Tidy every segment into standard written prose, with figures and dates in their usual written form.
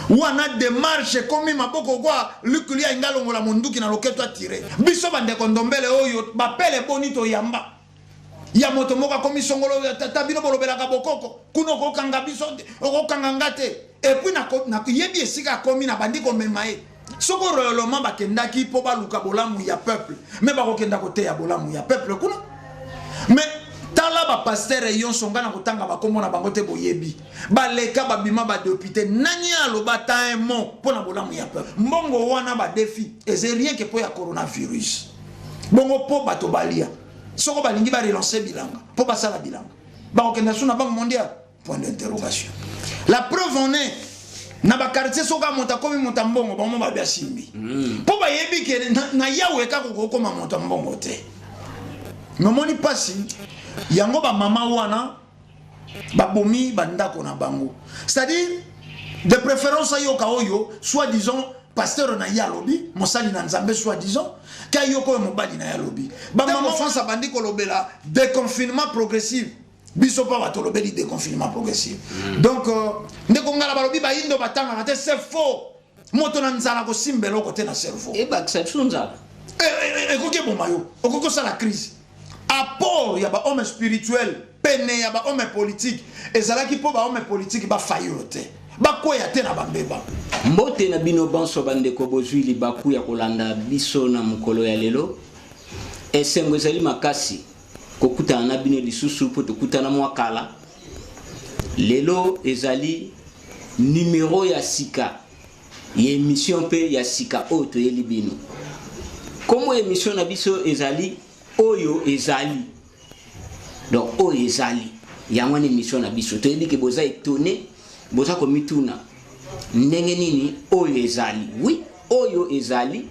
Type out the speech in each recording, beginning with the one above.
Wana demarche ekomi maboko kwa Luc Lia inga longola monduki na loketo atire. Biso bandeko Ndombele oyo bapele boni toyamba. Ya moto moko akomi songolo tata bino bolobelaka bokoko kuna okokanga biso okokanga nga te. Et puis na yebi esika akomi na bandi komema ye. Soko royaloma bakendaki mpo baluka bolamu ya peuple, mais bakokenda koteya bolamu ya peuple kuna. Mais tala ba pasteur yonso nga na kotanga bakombo na bango te boyebi. Baleka babima ba député nani aloba ta un mot mpo na bolamu ya peuple. Mbongo wana ba défi eza rien que mpo ya coronavirus. Bongo mpo bato balia. Soko balingi ba relancer bilanga mpo basala bilanga. Bakokenda su na Banque mondiale. Point d'interrogation. La preuve en est na ba quartier soka moto akomi moto ya mbongo bango babi asimbi mpo bayebi ke na yawe kaka okokoma moto ya mbongo te. Nomoni mpasi yango bamama wana babomi bandako na bango, c'est-à-dire de préférence ayoka oyo soit disant pasteur na ye alobi, mosali na Nzambe soit disant ke ayoka oyo mobali na ye alobi. Bamama France abandi kolobela déconfinement progressif, biso mpa bato olobeli déconfinement progressif. Donc ndeko Ngala, balobi bayindo batangaka te, c'est faux. Moto na nzala kosimba eloko te na cerveau. Ebakisa biso nzala. Ekoki eboma yo, okoki kosala crise. Apport ya bahomme spirituel pene ya bahomme politique ezalaki mpo bahomme politique bafayolo te, bakweya te na bambeba. Mbote na bino banso bandeko bozwi libaku ya kolanda biso na mokolo ya lelo. Esengo ezali makasi kokutana na bino lisusu mpo tokutana mwa kala. Lelo ezali numero ya sika ya émission mpe ya sika oyo toyeli bino. Kombo ya émission na biso ezali Oyo ezali. Donc oyo ezali yango wana émission na biso. Toyebi ke boza étonné, boza komituna ndenge nini oyo ezali. Oui, oyo ezali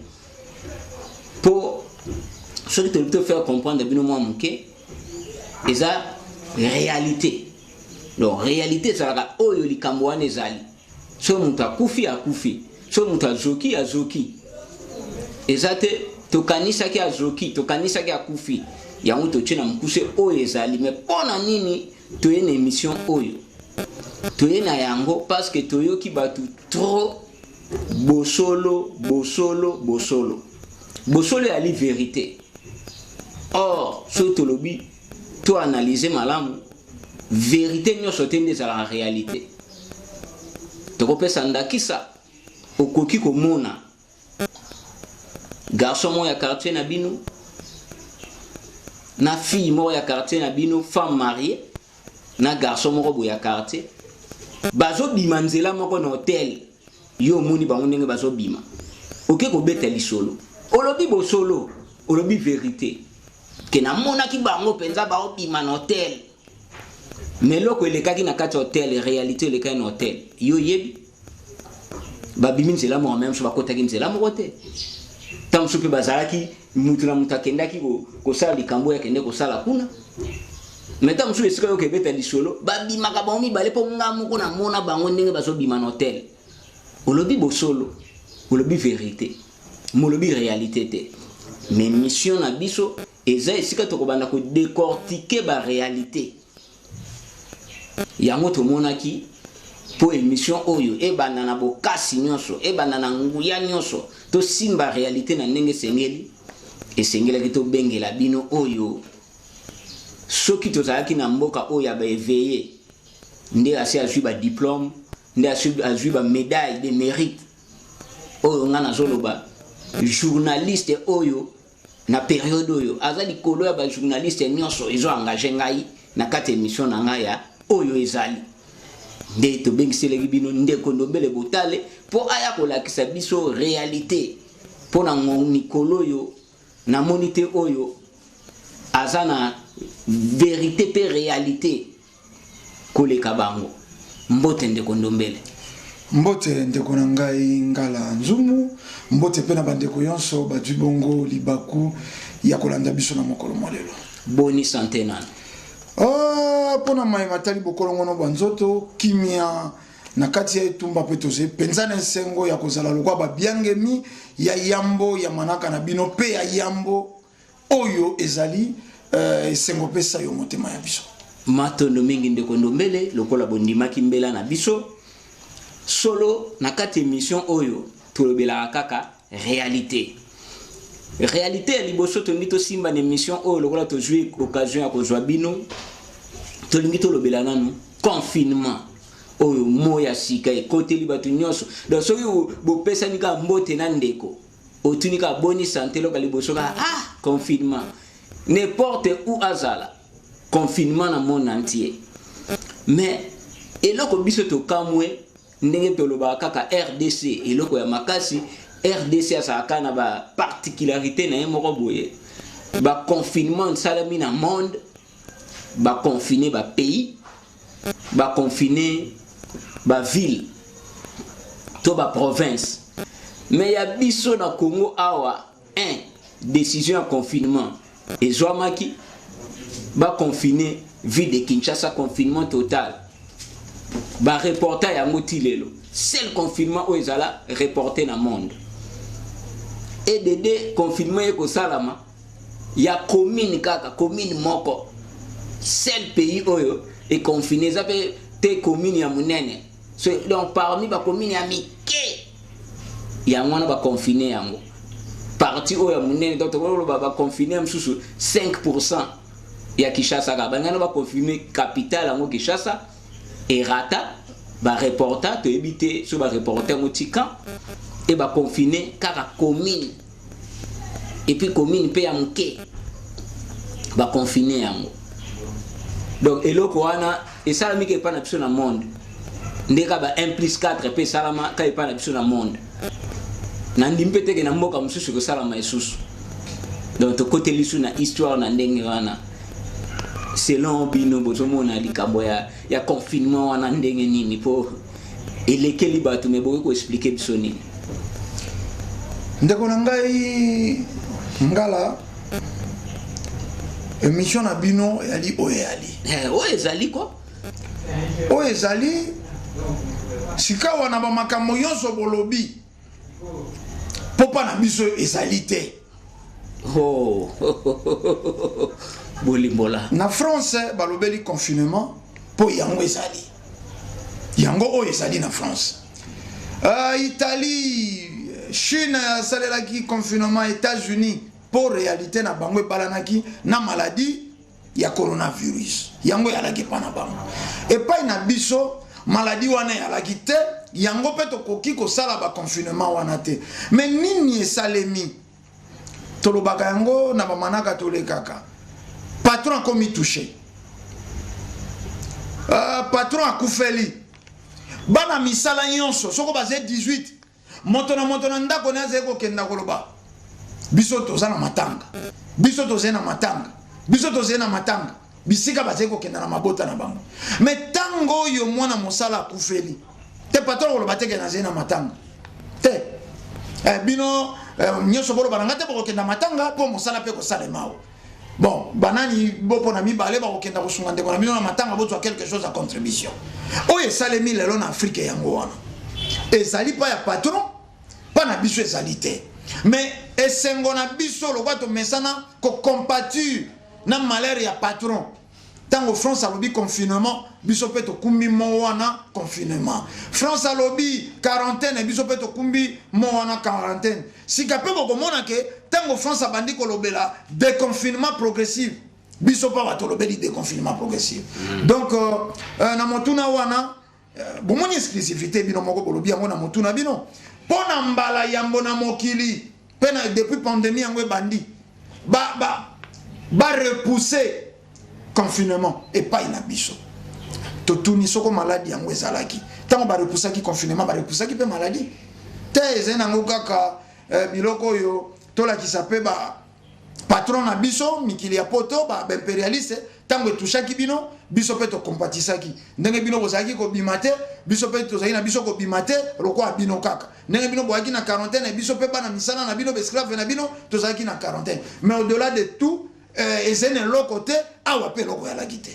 po soki tolobi to faire comprendre bino mwa moke, eza réalité. Donc réalité ezalaka oyo likambo wana ezali. Soki moto akufi, akufi. Soki moto azoki, azoki. Eza te tokanisaki azoki, tokanisaki akufi. Yango totie na mokuse oyo ezali. Mais mpo na nini toye na émission oyo? Toye na yango parce que toyoki bato trop bosolo, bosolo, bosolo. Bosolo ezali vérité. Or soki tolobi to analyser malamu, vérité nyonso te nde ezalaka réalité. Tokopesa ndakisa, okoki komona garçon moko ya quartier na bino na fille moko ya quartier na bino, femme mariée na garçon moko boye ya quartier, bazobima nzela moko na hotel. Yo omoni bango ndenge bazobima, oke kobeta lisolo, olobi bosolo, olobi vérité ke namonaki bango mpenza baobima na hotel. Mais eloko elekaki na kati ya hotel, réalité elekaki na hotel, yo yebi babimi nzela moko, meme so bakotaki nzela moko te. Ntango mosusu mpe bazalaki mutu na mutu akendaki kosala likambo oyo akende kosala kuna. Mais ntango mosusu esika yo okebeta lisolo, babimaka bango mibale mpo nga moko namona bango ndenge bazobima na hotel. Olobi bosolo, olobi vérité, molobi réalité te. Mais mission na biso eza esika tokobanda kodécortiquer baréalité. Yango tomonaki mpo émission oyo ebanda na bokasi nyonso, ebanda na nguya nyonso, tosimba réalité na ndenge esengeli. Esengelaki tobengela bino oyo soki tozalaki na mboka oyo ya baéveillé nde asi azwi badiplôme, nde azwi bamédaille de mérite. Oyo nga nazoloba, journaliste oyo na période oyo aza likolo ya bajournaliste nyonso ezo engage ngai na kati ya émission na ngai ya Oyo ezali, nde tobengiselaki bino ndeko Ndombele Botale mpo aya kolakisa biso réalité. Mpo na mikolo oyo namoni te oyo aza na vérité mpe réalité koleka bango. Mbote ndeko Ndombele. Mbote ndeko na ngai Ngala Nzumu, mbote mpe na bandeko nyonso bazwi bongo libaku ya kolanda biso na mokolo mwa lelo. Boni santé nano? Mpo na mai matali bokolongono bwa nzoto, kimia na kati ya etumba, mpe tozali mpenza na esengo ya kozala lokwa babiangemi ya yambo ya manaka na bino mpe ya yambo Oyo ezali esengo pesa yo motema ya biso. Matondo mingi ndeko Ndombele, lokola bondimaki mbela na biso. Solo na kati emission oyo tolobelaka kaka réalité. Réalité ya liboso tolingi tosimba na émission oyo, lokola tozwi occasion ya kozwa bino, tolingi tolobela nanu confinement oyo mo ya sika ekoteli bato nyonso. Donc soki bopesani kaka mbote na ndeko, otuni kaka boni santé, loka liboso kaka ah, confinement. N'importe où azala, confinement na monde entier. Mais eloko biso tokamwe, ndenge tolobaka kaka RDC, eloko ya makasi, RDC azalaka na baparticularité na ye moko boye. Baconfinement esalami na monde, baconfine bapays, baconfine baville to baprovince, mais ya biso na Congo awa, 1 décision ya confinement ezwamaki, baconfine ville de Kinshasa, confinement total. Bareporta yango ti lelo, seul confinement oyo ezala reporté na monde. Edd confinement ekosalama ya commune, kaka commune moko. Seul pays oyo econfine, eza mpe te commune ya monene. So, donc parmi bacommune ya mike, yango wana baconfine yango parti oyo ya monene. Donc tokoloba baconfine mosusu 5 ya Kinshasa kaka. Bangana baconfine capitale yango Kinshasa, erata, bareporta, toyebi te so bareporte yango tika e baconfine kaka commune, et puis commune mpe ya moke baconfine yango. Donc eloko wana esalami ka epai na biso na monde, nde kaka ba 1 plus 4 mpe esalama kaka epai na biso na monde. Nandimi mpe teke na mboka mosusu ekosalama lisusu. Donc tokoteli lisusu na histoire na ndenge wana. Selon bino, bozomona likambo ya confinement wana ndenge nini? Mpo elekeli bato, me bokoki koexpliquer biso nini? Ndeko na ngai Ngala, émission na bino eyali oyo eyali. Oyo ezali ko. Oyo ezali sikawa na bamakambo nyonso bolobi, mpo mpa na biso ezali te. Oh. Bolimbola. Na France balobeli confinement mpo yango ezali, yango oyo ezali na France, Italie, Chine asalelaki confinement, États-Unis, mpo réalité na bango ebalanaki na maladie ya coronavirus. Yango eyalaki epai na bango. Epai na biso maladie wana eyalaki te, yango mpe tokoki kosala baconfinement wana te. Mais nini esalemi? Tolobaka yango na bamanaka, tolekaka, patron akomi touché, patron akufeli bana misala nyonso. Soko baze 18, moto na moto na ndako ne azali kokenda koloba: biso toza na matanga, biso tozali na matanga, biso tozali na matanga. Bisika bazali kokenda na mabota na bango. Mais ntango oyo mwana mosala akufeli te, patron koloba te ke nazali na matanga te. Bino nyonso boloba na ngai te, bokokenda matanga mpo mosala mpe kosalema awa. Bon, banani bopona mibale bakokenda kosunga ndeko na bino na matanga, bozwa quelque chose ya contribution. Oyo esalemi lelo na Afrike, yango wana ezali pa ya patron, mpa na biso ezali te. Mais esengo na biso, lokwa tomesana kocompatir na malheur ya patron, ntango France alobi confinement, biso mpe tokumbi mo wana confinement. France alobi quarantaine, biso mpe tokumbi mo wana quarantaine. Sika mpe bokomona ke ntango France abandi kolobela déconfinement progressif, biso mpe bato tolobeli déconfinement progressif. Donc na motuna wana, bomoni exclusivité, bino moko bolobi yango na motuna bino. Mpo na mbala yambo na mokili mpe na depuis pandémie yango ebandi, ba repousser confinement epai na biso. Totuni soko maladie yango ezalaki ntango barepoussaki confinement, barepoussaki mpe maladie te? Ezali nango kaka biloko oyo tolakisa mpe ba patron na biso mikili ya poto, baimpérialiste. Ntango etushaki bino, biso mpe tokompatisaki. Ndenge bino bozalaki kobima te, biso mpe tozalaki na biso kobima te lokola bino kaka. Ndenge bino bozalaki na quarantaine, biso mpe bana misala na bino, baesclave na bino, tozalaki na quarantaine. Mais au-delà de tout, ezali na eloko te awa, mpe eloko eyalaki te.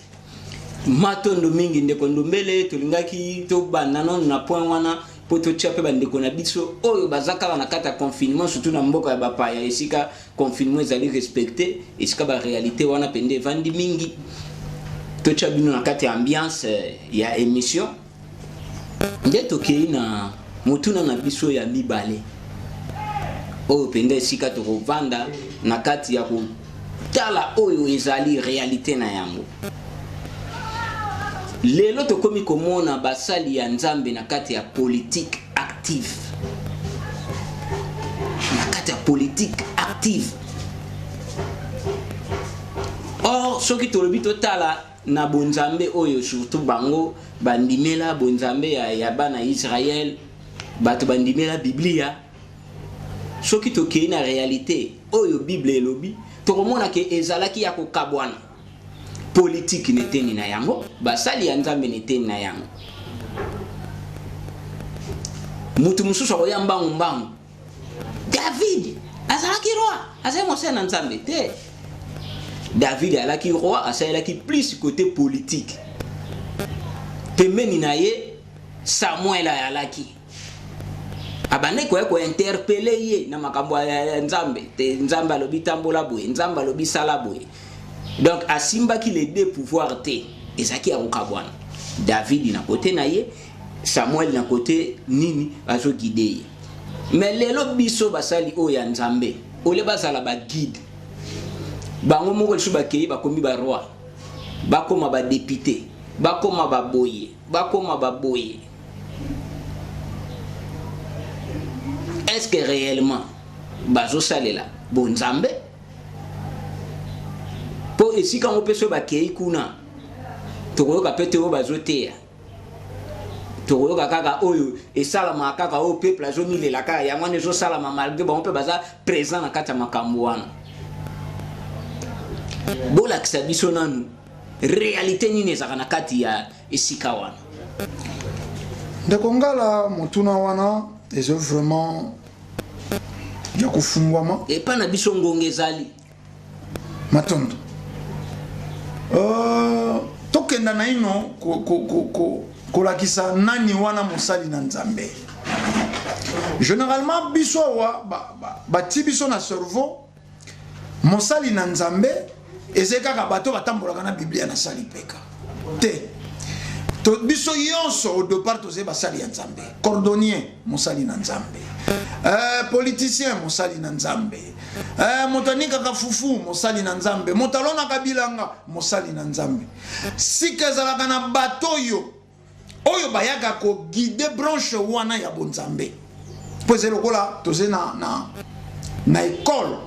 Matondo mingi, ndeko Ndombele. Tolingaki tobanda nano na point wana mpo totia mpe bandeko na biso oyo baza kaka na kati ya confinement, surtout na mboka ya bapaya, esika confinement ezali respecté, esika baréalité wana mpenza evandi mingi. Totia bino na kati ya ambiance ya émission. Nde tokei na motuna na biso ya mibale, oyo mpenza esika tokovanda na kati ya kotala oyo ezali realite na yango. Lelo tokomi komona basali ya Nzambe na kati ya politique active, na kati ya politique active. Or soki tolobi totala na bonzambe oyo, surtout bango bandimela bonzambe ya bana Israël, bato bandimela Biblia, soki tokei na réalité oyo Bible elobi, tokomona ke ezalaki ya kokabwana. Politique neteni na yango, basali ya Nzambe neteni na yango. Mutu mosusu akoya mbangu mbangu, David azalaki roi, azali mosali na Nzambe te. David azalaki roi, asalelaki plus côté politique. Pembeni na ye Samuel ayalaki, abandaki koya kointerpele ye na makambo ya Nzambe te. Nzambe alobi tambola boye, Nzambe alobi sala boye. Donc asimbaki les deux pouvoirs te, ezalaki ya kokabwana. David na côté na ye, Samuel na côté nini azoguide ye. Mais lelo biso basali oyo ya Nzambe, ole bazala baguide, bango moko lisusu bakei bakomi baroi, bakoma badepute, bakoma baboye, bakoma baboye. Est-ce que réellement bazosalela bonzambe? Po esika yango mpe soki bakei kuna, tokoyoka mpe te oyo bazoteya, tokoyoka kaka oyo esalamaka, kaka oyo peuple azomilela kaka yango wana ezosalama, malgré bango mpe baza présent na kati ya makambo wana. Bolakisa biso nanu réalité nini ezalaka na kati ya esika wana. Ndeko Ngala, motuna wana eza vraiment ya kofungwama. Epa na biso ngonga ezali. Matondo. Tokenda na ino kolakisa nani wana mosali na Nzambe. Généralement biso awa bati biso na cerveau, mosali na Nzambe eza kaka bato batambolaka na Biblia na sali peka te. To biso nyonso au départ tozali basali ya Nzambe. Cordonnier mosali na Nzambe, politicien mosali na Nzambe, moto anikaka fufu mosali na Nzambe, moto alonaka bilanga mosali na Nzambe. Sika ezalaka na bato oyo oyo bayaka koguide branche wana ya bonzambe, mpo ezali lokola tozali na école,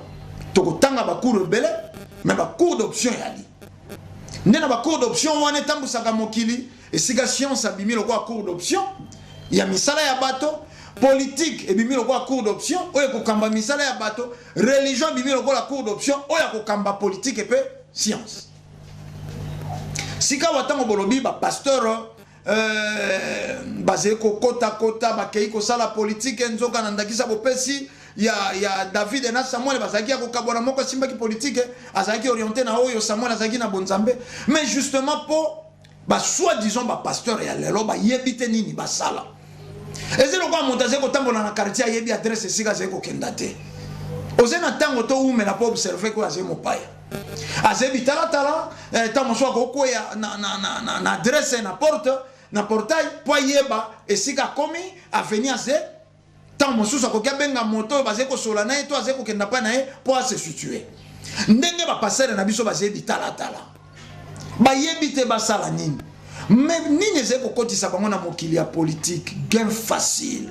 tokotanga bacours ebele, mais bacours d'option eyali nde na bacours d'option wana etambusaka mokili. Esika science abimi lokola cours d'option ya misala ya bato, politique ebimi lokola cours d'option oyo ekokamba misala ya bato, religion ebimi lokola cours d'option oyo akokamba politique mpe science. Sika wa ntango bolobi bapasteur bazali kokotakota, bakei kosala politike, nzoka na ndakisa bopesi ya David na Samuel bazalaki ya kokabwana. Moko asimbaki politike, azalaki orienté na oyo, Samuel azalaki na bonzambe. Mais justement mpo basoi-disant bapasteur ya lelo bayebi te nini basala. Eza lokola moto azali kotambola na quartier, ayebi adresse esika azali kokenda te. Oza na ntango toumela mpo observe ko azali mopaya, azali bitalatala, ntango mosusu akokweya na adresse, na porte, na portail, mpo ayeba esika akomi, avenue aze. Ntango mosusu akoki abenga moto oyo bazali kosola na ye to azali kokenda mpa na ye mpo ase situe. Ndenge bapastere na biso bazali bitalatala, bayebi te basala nini. Mais nini ezali kokotisa bango na mokili ya politique? Gain facile,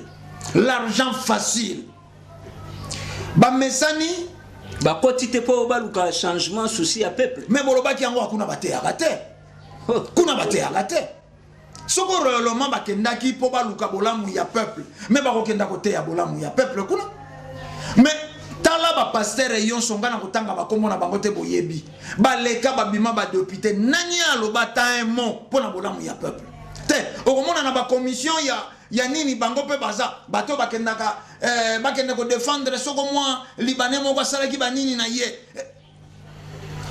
l'argent facile, bamesani. Bakoti te mpo baluka changement, souci ya peuple. Mais bolobaki yango, akuna bateyaka te, kuna bateyaka te. Soko réellement bakendaki mpo baluka bolamu ya peuple, mais bakokenda koteya bolamu ya peuple kuna. Mais tala bapastere nyonso, ngai na kotanga bakombo na bango te, boyebi, baleka, babima badepute, nani aloba ta un mot mpo na bolamu ya peuple te? Okomona na bacommission ya nini, bango mpe baza bato bakendaka, bakende kodefendre soko mwa Libanais moko asalaki banini na ye,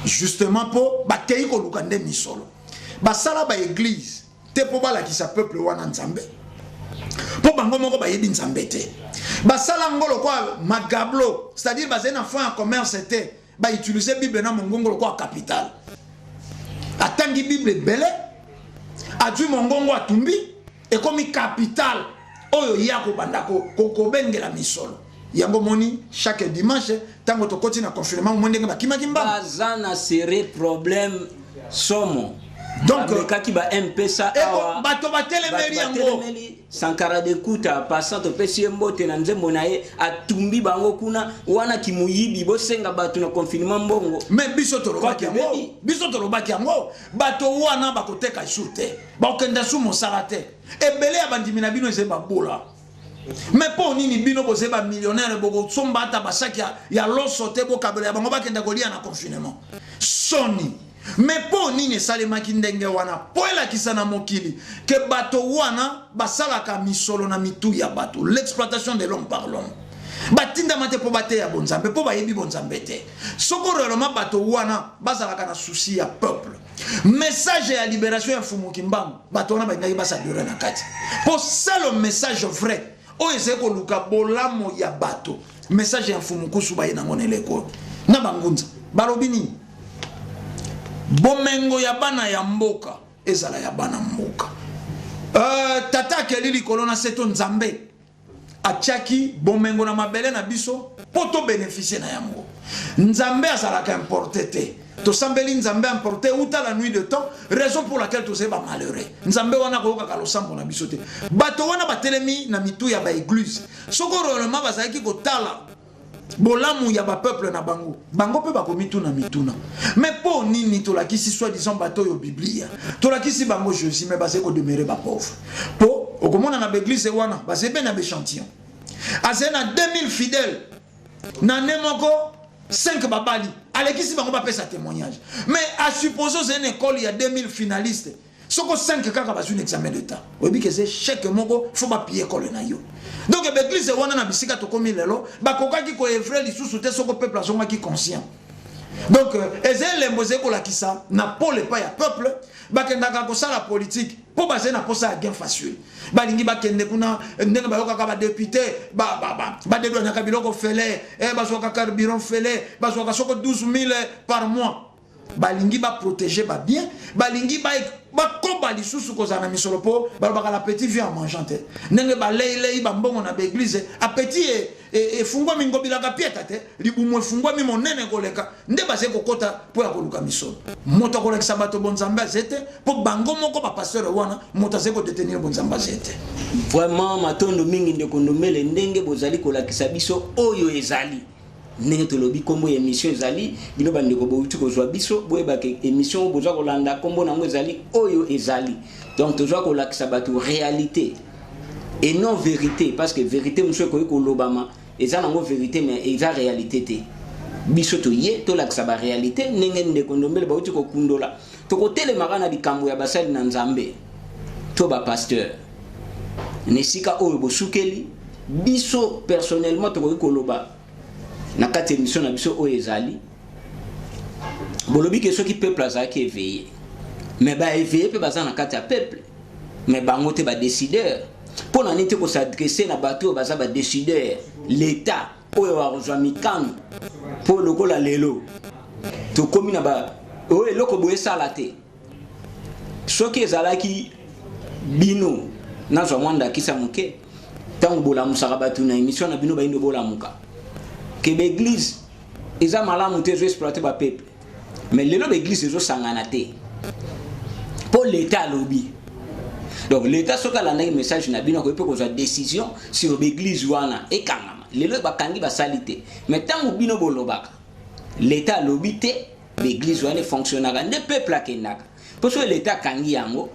justement mpo bakei koluka nde misolo. Basala baeglise te mpo balakisa peuple wana Nzambe, mpo bango moko bayebi Nzambe te. Basala ngo lokola magablo, c'est-à-dire bazali na fond ya commerce te. Bautilize Bible na mongongo lokola capital. Atangi Bible ebele, azwi mongongo, atumbi. Ekomi capital oyo ye akobanda kobengela misolo. Yango omoni chaque dimanche tango tokoti na confinement, omoni ndenge bakimaki mbangu. Baza na sere problème somo. Donc, bamekaki ba M-Pesa eko, awa. bato batelemeli Bato yango. batelemeli. Sankara de Kuta, passant topesi ye mbote na nzembo na ye, atumbi bango kuna, wana kimuyibi, bosenga bato na confinement mbongo. Mais biso tolobaki Kwa yango. kibebi. Biso tolobaki yango. Bato wana bakoteka su te. Bakokenda su mosala te. Ebele ya bandimi na bino ezali babola. Mais po nini bino bozali ba millionnaire, bokosomba ata basaki ya loso te, bokabela ya bango bakenda kolia na confinement. Soni. Mais po nini esalemaki ndenge wana? Po elakisa na mokili ke bato wana basalaka misolo na mitu ya bato. L'exploitation de l'homme par l'homme. Batindama te po bateya bonzambe, po bayebi bonzambe te. Soko réellement bato wana bazalaka na souci ya peuple. Message ya libération ya Mfumu Kimbangu, bato wana balingaki basadure na kati. Po c'est le message vrai oyo ezali koluka bolamo ya bato. Message ya Mfumu Kusu baye nango na eleko na bangunza. Balobi nini? Bomengo ya bana ya mboka ezala ya bana mboka. Tata akeli likolo na seto Nzambe atiaki bomengo na mabele na biso po to bénéficier na yango. Nzambe azalaka importé te. Tosambeli Nzambe importé uta la nuit de temps, raison pour laquelle tozali ba malheureux. Nzambe wana koyokaka losambo na biso te. Bato wana batelemi na mitu ya ba église. Soko réellement bazalaki kotala bolamu ya ba peuple na bango, bango pe bakomituna mituna. Mais po nini tolakisi soi-disant bato oyo Biblia, tolakisi bango Jésus, mais bazali kodemeurer ba pauvre. Po okomona na ba église wana bazali be na ba échantillon. Azali na 2000 fidèles na année moko 5 babali, alekisi bango bapesa témoignage. Mais à supposer ozali na école ya 2000 finalistes, soko 5 kaka bazwi na examen d'état, oyebi ke eza échec moko, faut bapiller école na yo. Donc ba église wana na bisika tokomi lelo, bakokaki koevre lisusu te soko peuple azongaki conscient. Donc eza elembo ezali kolakisa na pole epai ya peuple, bakendaka kosala politique mpo bazali na posa ya gain facile. Balingi bakende kuna ndenge bayokaka ba député, badedwanaka biloko fele, bazwaka carburant fele, bazwaka soko 12 000 par mois. Balingi ba protéger ba bien, balingi bakoba lisusu kozala na misolo, mpo balobaka l'appétit vient en mangeant te. Ndenge baleilei bambongo na baeglise, appétit efungwami ngobilaka pieta te, libumu efungwami monene koleka, nde bazali kokota mpo ya koluka misolo. Moto akolakisa bato bonzambe aze te, mpo bango moko bapasteur wana moto azali kodetenir bonzambe aze te. Vraiment matondo mingi ndeko Ndombele, ndenge bozali kolakisa biso oyo ezali ndenge tolobi kombo ya émission ezali. Bino bandeko bouti kozwa biso, boyebaka émission oyo bozwa kolanda kombo nango ezali oyo ezali. Donc tozwa kolakisa bato réalité et non vérité, parce que vérité mosusu ekoki kolobama eza nango vérité mais eza réalité te. Biso toye tolakisa ba réalité ndenge ndeko Ndombele bauti kokundola. Tokotelemaka na likambo ya basali na Nzambe to bapasteur na esika oyo bosukeli. Biso personnellement tokoki koloba na kati ya émission na biso oyo ezali, bolobi ke soki peuple azalaki éveillé, mais baéveillé mpe baza na kati ya peuple, mais bango te badécideur. Mpo na nini te kos'adresser na bato oyo baza badécideur, l'état oyo bakozwa mikano? Mpo lokola lelo tokomi na ba oyo eloko boye esala te, soki ezalaki bino, nazwa mwa ndakisa moke, ntango bolamusaka bato na émission na bino, bayindo bolamuka ke baeglise eza malamu te, ezoexploiter bapeuple. Mais lelo baeglise ezosangana te mpo l'état alobi. Donc l'état soki alandaki message na bino, akoki mpe kozwa décision sur baeglise wana ekangama. Lelo bakangi basali te, mais ntango bino bolobaka l'état alobi te, baeglise wana efonctionnaka nde peuple akendaka. Mpo soki l'état akangi yango,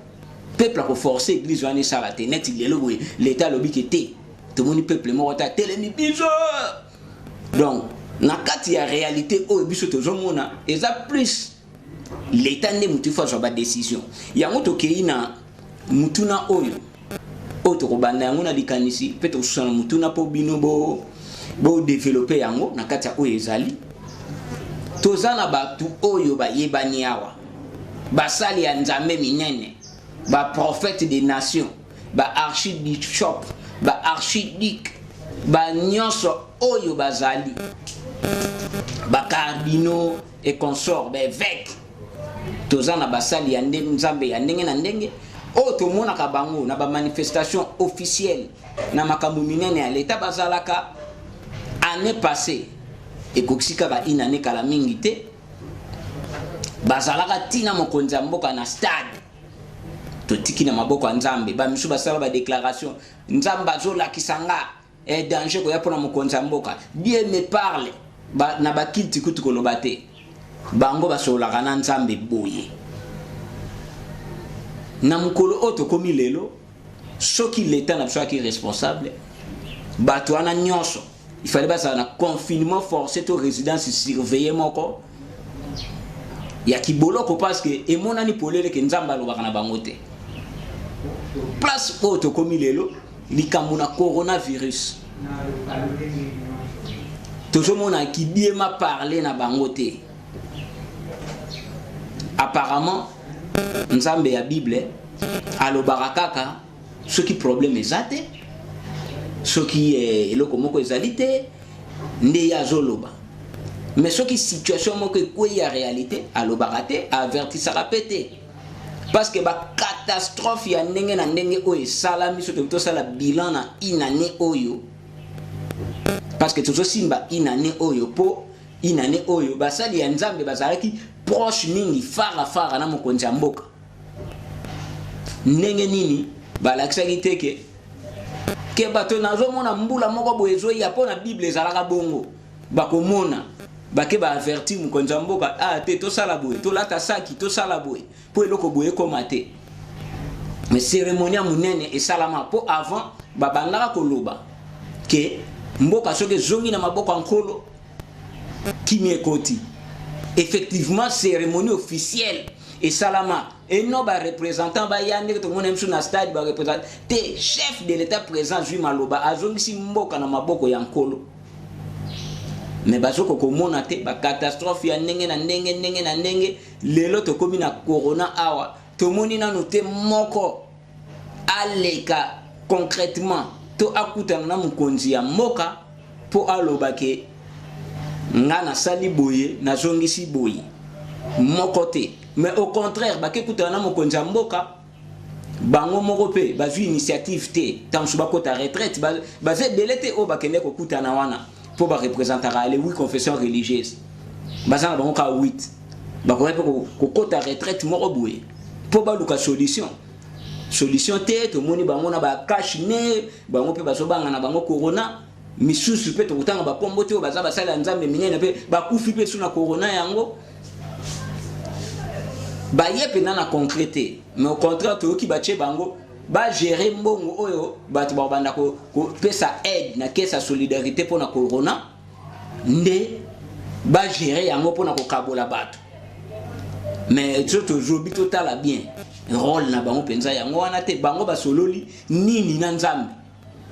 peuple akoforce église wana esala te. Neti lelo boye l'état alobi ke te, tomoni peuple moko te atelemi biso. Donc na kati ya réalité oyo biso tozomona, eza plus l'état nde motu ifo azwa badécision yango. Tokei na mutuna oyo oyo tokobanda yango na likanisi mpe tokosusa na mutuna mpo bino bodévelopper yango na kati ya oyo ezali. Toza na bato oyo bayebani awa, basali ya Nzambe minene, baprophète des nations, baarchibishop, baarchidiacre, banyonso oyo bazali bacardinaux et consort, baévêque. Toza na basali ya Nzambe ya ndenge na ndenge. Oyo tomonaka bango na ba manifestation officielle na makambo minene ya leta bazalaka. Année passée ekokisi kaka une année kala mingi te, bazalaka ntina mokonzi ya mboka na stade. Totiki na maboko ya Nzambe. Bamisusu basala ba déclaration, Nzambe azolakisa nga danger koya mpona mokonzi ya mboka. Dieu me parle. Na bakilti kutu koloba te, bango basololaka na Nzambe boye. Na mokolo oyo tokomi lelo, soki leta na biso aki responsable, bato wana nyonso il fallait bazala na confinement forcé to résidence surveillée moko ya kiboloko, parce que emonani polele ke Nzambe alobaka na bango te. Place oyo tokomi lelo, likambo na coronavirus, tozomona kibiema parle na bango te. Apparemment Nzambe ya Bible alobaka kaka soki problème eza te, soki eloko moko ezali te nde ye azoloba. Mais soki situation moko ekwei ya réalité, alobaka te, avertisaka pe te, parce que ba catastrophe ya ndenge na ndenge oyo esalami, soki tosala bilan na une année oyo, parce que tozosimba une année oyo, po une année oyo basali ya Nzambe bazalaki proche mingi, fara fara na mokonzi ya mboka. Ndenge nini balakisaki te ke bato nazomona mbula moko boye ezoya, mpo na Bible ezalaka bongo, bakomona bake baavertir mokonzi ya mboka: ah te, tosala boye, tolata saki, tosala boye mpo eloko boye ekóma te. Mais cérémonie ya monene esalama mpo avant babandaka koloba ke mboka soki ezongi na maboko ya Nkolo, kimia ekoti. Effectivement, cérémonie officielle esalama eno, bareprésentant baya ndenge tomona biso na stade, bareprésentant te. Chef de l'État présent azwi maloba, azongisi mboka na maboko ya Nkolo. Mais bazokoka komona te bacatastrophe ya ndenge na ndenge, ndenge na ndenge. Lelo tokomi na corona awa, tomoni nanu te moko aleka concrètement to akutana na mokonzi ya mboka mpo aloba ke nga nasali boye, nazongisi boye. Moko te. Mais au contraire, bake kutana na mokonzi ya mboka, bango moko mpe bazwi initiative te. Ntango mosusu bakota retraite, baza ebele te oyo bakende kokutana wana mpo bareprésentaka les huit confessions religieuses. Baza na bango kaka 8, bakoki mpe kokota retraite moko boye mpo baluka solution. Solution te. Tomoni bango na bacache-nez, bango mpe bazobanga na bango corona. Misusu mpe tokotanga bakombo te, oyo baza basali ya Nzambe minene mpe bakufi mpe su na corona yango. Baye mpenza na concret te, mais au contraire toyoki batie bango bagere mbongo oyo bato bakobanda kopesa aide na caisse ya solidarité mpona corona, nde bagere yango mpona kokabola bato. Mais so tozobi totala bien rôle na bango mpenza yango wana te. Bango basololi nini na Nzambe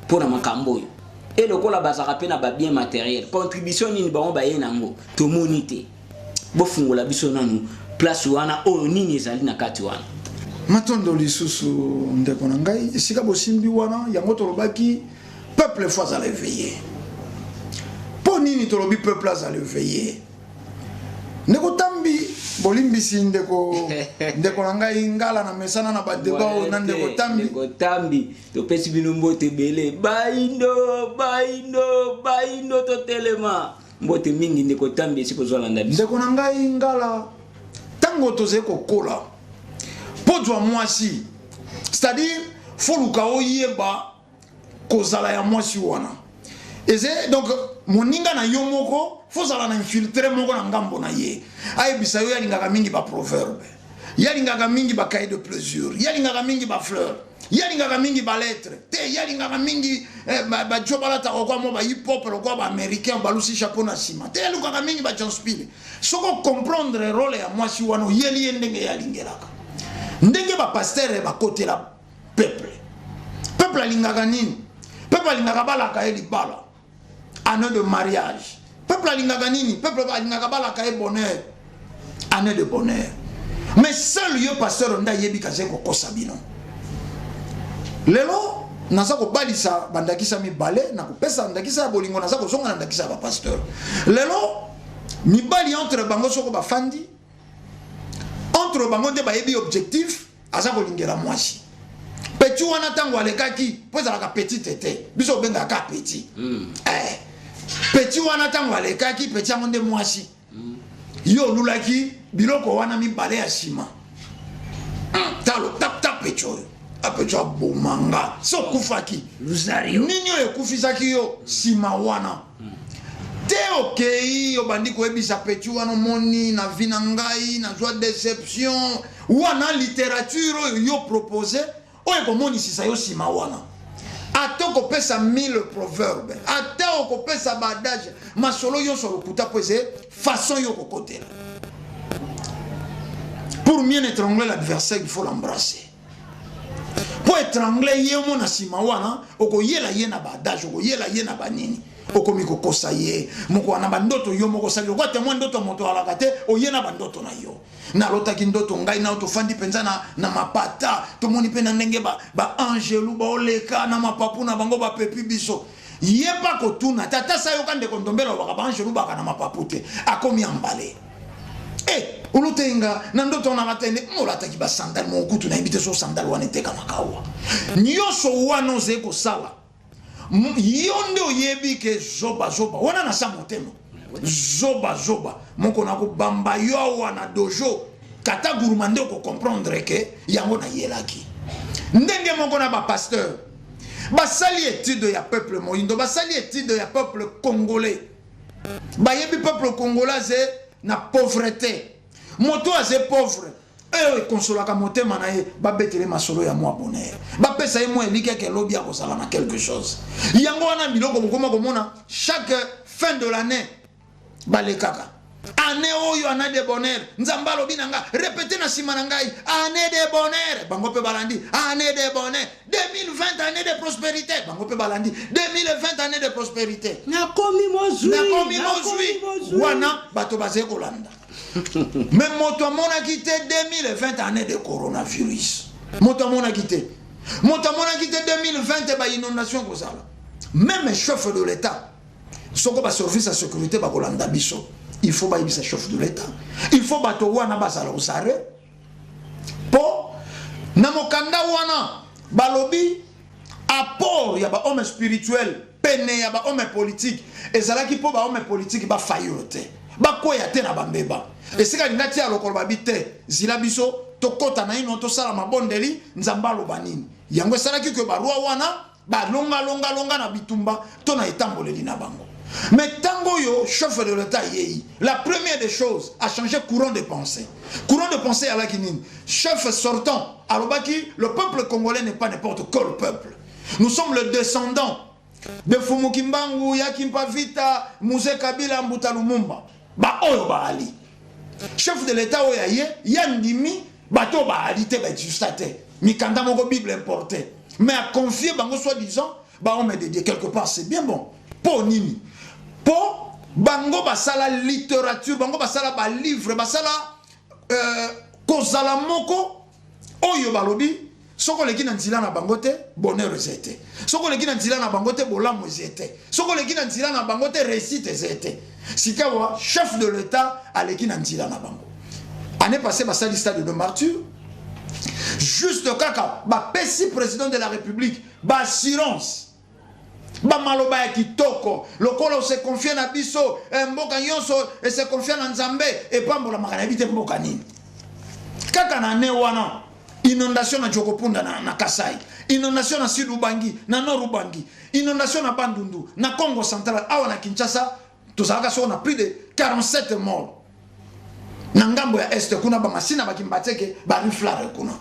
mpona makambo oyo? E lokola bazalaka mpe na babien matériel, contribution nini bango baye nango? Tomoni te. Bofungola biso nanu place wana, oyo nini ezali na kati wana? Matondo lisusu, ndeko na ngai. Esika bosimbi wana, yango tolobaki peuple faut azala éveillé. Mpo nini tolobi peuple azala éveillé? Ndeko Tambi, bolimbisi, ndeko na ngai Ngala, na mesana na badeba oyo na ndeko Tambi. Ndeko Tambi, topesi bino mbote ebele. Baindo, baindo, baindo, totelema. Mbote mingi, ndeko Tambi, esi kozwalanda biso. Ndeko na ngai Ngala, ntango tozali kokola, mpo zwa mwasi, c'est-à-dire faut luka oyeba kozala ya mwasi wana eze. Donc moninga na yo moko, faut zala na infiltré moko na ngambo na ye, ayebisa yo: ye alingaka mingi baproverbe, ye alingaka mingi bacahier de plaisir, ye alingaka mingi bafleur, ye alingaka mingi balettre te, ye alingaka mingi bajo balataka lokwa mo bahip hop, lokwa baaméricain balusi chapeau na nsima te, ye alukaka mingi bajohnspile. Soki ocomprendre rôle ya mwasi wana, oyeli ye ndenge ye alingelaka, ndenge bapasteur bakotela peuple. Peuple alingaka nini? Peuple alingaka balaka ye libala, année de mariage. Peuple alingaka nini? Peuple alingaka balaka ye bonheur, année de bonheur. Mais seul yo pasteur nde ayebi kaze kokosa bino. Lelo naza kobalisa bandakisa mibale na kopesa ndakisa ya bolingo, naza kozonga na ndakisa ya bapasteur. Lelo mibali entre bango, soko bafandi entre bango, nde bayebi objectif aza kolingela mwasi. Petit wana ntango alekaki, mpo ezalaka petit te, biso obengaka petit. Petit wana ntango alekaki, petit yango nde mwasi. Yo olulaki biloko wana mibale ya nsima. Talo tap tap petit oyo. Apecho abomanga. So okufaki. Nini oyo ekufisaki yo nsima wana? Te okei obandi koyebisa petit wana omoni na vie na ngai nazwa déception wana, littérature oyo yo propose oyo ekomonisisa yo nsima wana, ata okopesa 1000 proverbe, ata okopesa baadage, masolo nyonso lokuta, mpo eze façon yo kokotela. Pour mieux étrangler l'adversaire, il faut l'embrasser. Mpo étrangler ye, omona nsima wana okoyela ye na baadage, okoyela ye na banini, okomi kokosa ye moko wana bandoto yo moko osali lokola témoin. Ndoto moto alaka te, oye na bandoto na yo. Nalotaki ndoto ngai na tofandi mpenza na mapata, tomoni mpe na ndenge baangelu ba baoleka na mapapu na bango, bapepi biso. Ye mpa kotuna te, ata sa yoka ndeko Ndombela olobaka baangelu baka na mapapu te. Akomi ambale e olotenga na ndoto wana te, olataki basandale moko kutu nayebi te so sandale wana etekamaka awa. Nyonso wana ozali kosala, yo nde oyebi ke zobazoba wana na sa motema zobazoba moko na kobamba yo awa na dojo kata guruma nde okocomprendre ke yango nayelaki. Ndenge moko na bapasteur basali étude ya peuple moyindo, basali étude ya peuple congolais, bayebi peuple congolais aze na pauvreté. Moto aze pauvre, oyo ekonsolaka motema na ye, babetele masolo ya mwa bonheur, bapesa ye mwa elikya ke elobi akozala na quelque chose. Yango wana biloko bokoma komona chaque fin de l'année balekaka: année oyo, année de bonheur, Nzambe alobi na nga, répété na nsima na ngai, année de bonheur. Bango mpe balandi année de bonheur. 2020, année de prospérité. Bango mpe balandi 2020, année de prospérité. Nakomi mozwi. Nakomi mozwi. Wana bato bazali kolanda, mais moto amonaki te 2020, année de coronavirus. Moto amonaki te, moto amonaki te 2020 bainondation kozala. Même chef de l'État, soko baservice ya sécurité bakolanda biso, il faut bayebisa chef de l'État, il faut bato wana bazala ozare. Mpo na mokanda wana balobi apport ya bahomme spirituel pene ya bahomme politique ezalaki mpo bahomme politique bafaillir te, bakweya te na bambeba. Esika alinga tia lokolo, babi te, zila biso tokɔta na ino, tosala mabondeli, Nzambe aloba nini. Yango esalaki ke baroi wana balongalongalonga na bitumba to na etamboleli na bango. Mais ntango oyo chef de l'État yei, la première des choses a changé courant de pensée. Courant de pensée alaki nini? Chef sortant alobaki: le peuple congolais n'est pas n'importe quel peuple, nous sommes le descendant de Fumu Kimbangu, ya Kimpa Vita, Mzee Kabila, Mbuta Lumumba. Baoyo baali chef de l'État oyo aye ya ndimi bato baali te, baexister te, mikanda moko Bible importé, mais aconfier bango soi-disant bahomme de Dieu. Quelque part c'est bien bon. Mpo nini? Mpo bango basala littérature, bango basala balivre, basala kozala moko oyo balobi soki oleki na nzela na bango te, bonheur eza te, soki oleki na nzela na bango te, bolamu eza te, soki oleki na nzela na bango te, réussite eza te. Sikawa chef de l'État aleki na nzela na bango. Année passée basali stade de martyr, juste kaka bapesi président de la République baassurance, bamaloba ya kitoko lokola ose confie na biso, mboka nyonso ese confie na Nzambe epambolamaka. Nayebi te mboka nini. Kaka na ne wana inondation na Djokopunda na Kasai, inondation na Sud Ubangi, na Nord Ubangi, inondation na Bandundu, na Congo Central, awa na Kinshasa tozalaka soko na plus de 47 morts na ngambo ya Est kuna, bamasina, bakimbanseke, bariflare kuna.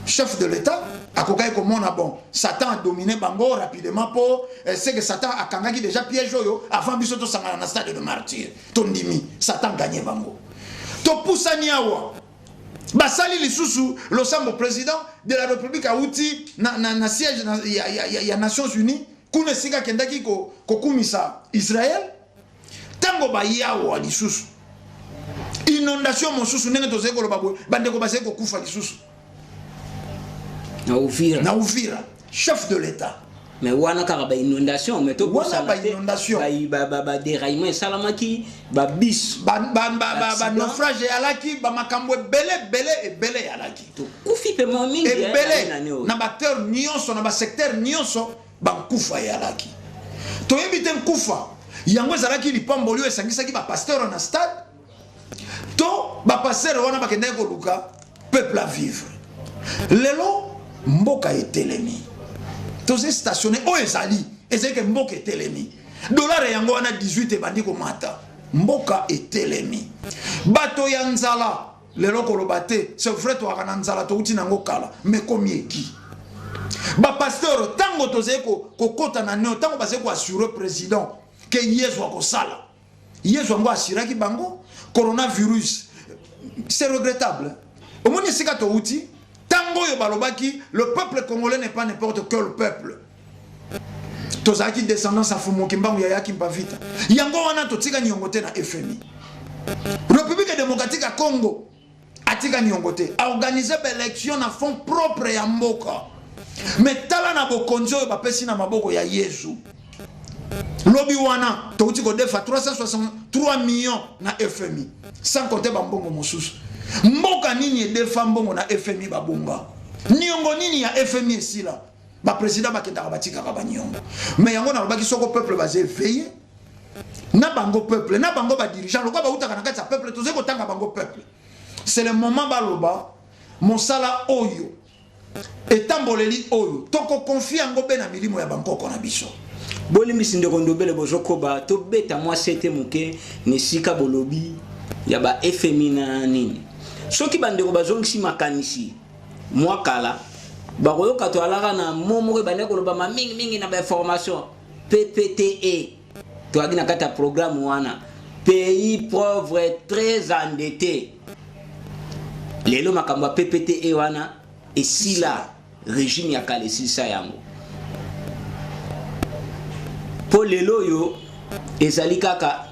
Chef de l'État akokaki komona bon, Satan adomine bango rapidement, mpo c'est que Satan akangaki déjà piège oyo avant biso tosangana na stade de martyr. Tondimi Satan ganye bango. Topusani awa, basali lisusu losambo. Président de la République awuti na siège ya Nations Unies kuna, esika akendaki kokumisa Israel. Ntango bayawa lisusu inondation mosusu, ndenge tozali koloba boye, bandeko bazali kokufa lisusu na Uvira. Na Uvira. Chef de l'État Mais wana kaka ba inondation, mais Wana ba inondation. Ba déraillement esalamaki, ba bus, ba naufrage eyalaki, bamakambo ebele ebele ebele eyalaki. Tokufi mpe mwa mingi, eh, ebele. Na nani oyo. Na baacteur nyonso, na basecteur nyonso, bankufa eyalaki. Toyebi te nkufa yango ezalaki lipamboli oyo esangisaki bapasteur na stade to bapasteur wana bakendaki koluka peuple à vivre. Lelo mboka etelemi, toza stationné. Oyo ezali ezali ke mboka etelemi, dollar yango wana 18 ebandi komata, mboka etelemi. Bato ya nzala lelo koloba te, c'est vrai, toyaka na nzala, touti nango kala, mais komi eki bapasteur ntango tozali kokɔta na neo, ntango bazali koassure président ke Yezu akosala, Yezu yango assuraki bango coronavirus. C'est regrettable. Omoni esika touti, ntango oyo balobaki le peuple congolais n'est pas n'importe quel peuple, tozalaki descendance ya Fumu Kimbangu, yayaki Mpavita. Yango wana totika niongo te na FMI. République démocratique ya Congo atika niongo te, aorganize baélection na fonds propre ya mboka. Mais tala na bokonzi oyo bapesi na maboko ya Yezu lobi wana, touti kodefa 363 millions na FMI, sans compter bambongo mosusu. Mboka nini edefa mbongo na FMI babonga? Niongo nini ya FMI esila? Baprésident bakendaka, batikaka baniongo. Mais yango nalobaki, soko peuple baza éveillé na bango, peuple na bango badirigeant lokola bautaka na kati ya peuple, tozali kotanga bango peuple, c'est le moment baloba mosala oyo etamboleli oyo tokokonfie yango mpe na milimo ya bankoko na biso. Bolimbisi, ndeko Ndobele, bozokoba tobeta mwa sete moke na esika bolobi ya ba FMI na nini. Soki bandeko bazongisi makanisi mwa kala, bakoyoka toalaka na mo moko ebandaki kolobama mingimingi na bainformation, PPTE. Toyaki na kati ya programme wana, pays pauvre très endetté. Lelo makambo ya PPTE wana esila, régime ya kala esilisa yango, mpo lelo oyo ezali kaka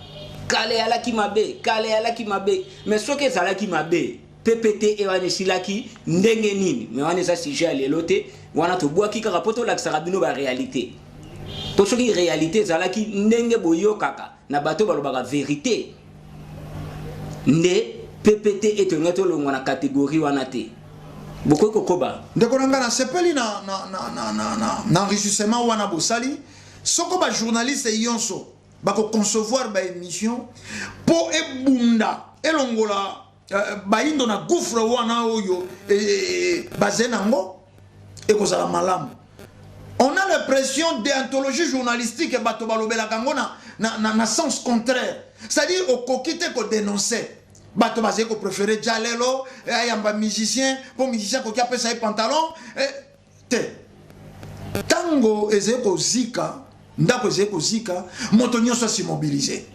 kala eyalaki mabe, kala eyalaki mabe. Mais soki ezalaki mabe, PPTE wana esilaki ndenge nini? Mais wana eza sujet ya lelo te. Wana tobwaki kaka mpo tolakisaka bino baréalité, mpo soki réalité ezalaki ndenge boyokaka na bato balobaka vérité nde PPTE, tolingi tolongwa na catégorie wana te. Bokoki kokoba. Ndeko na ngai, nasepeli na enrichissement wana bosali. Soko bajournaliste nyonso bakoconcevoir baémission mpo ebunda, elongola bayindo na gouffre wana oyo baze nango, ekozala malamu. On a l'impression, déontologie journalistique, bato balobelaka yango na sens contraire, c'est-à-dire okoki te kodénoncer. Bato bazali kopréféré ja lelo ayamba musicien mpo musicien akoki apesa ye pantalon te. Ntango ezali kozika, ndako ezali kozika, moto nyonso asimobilize,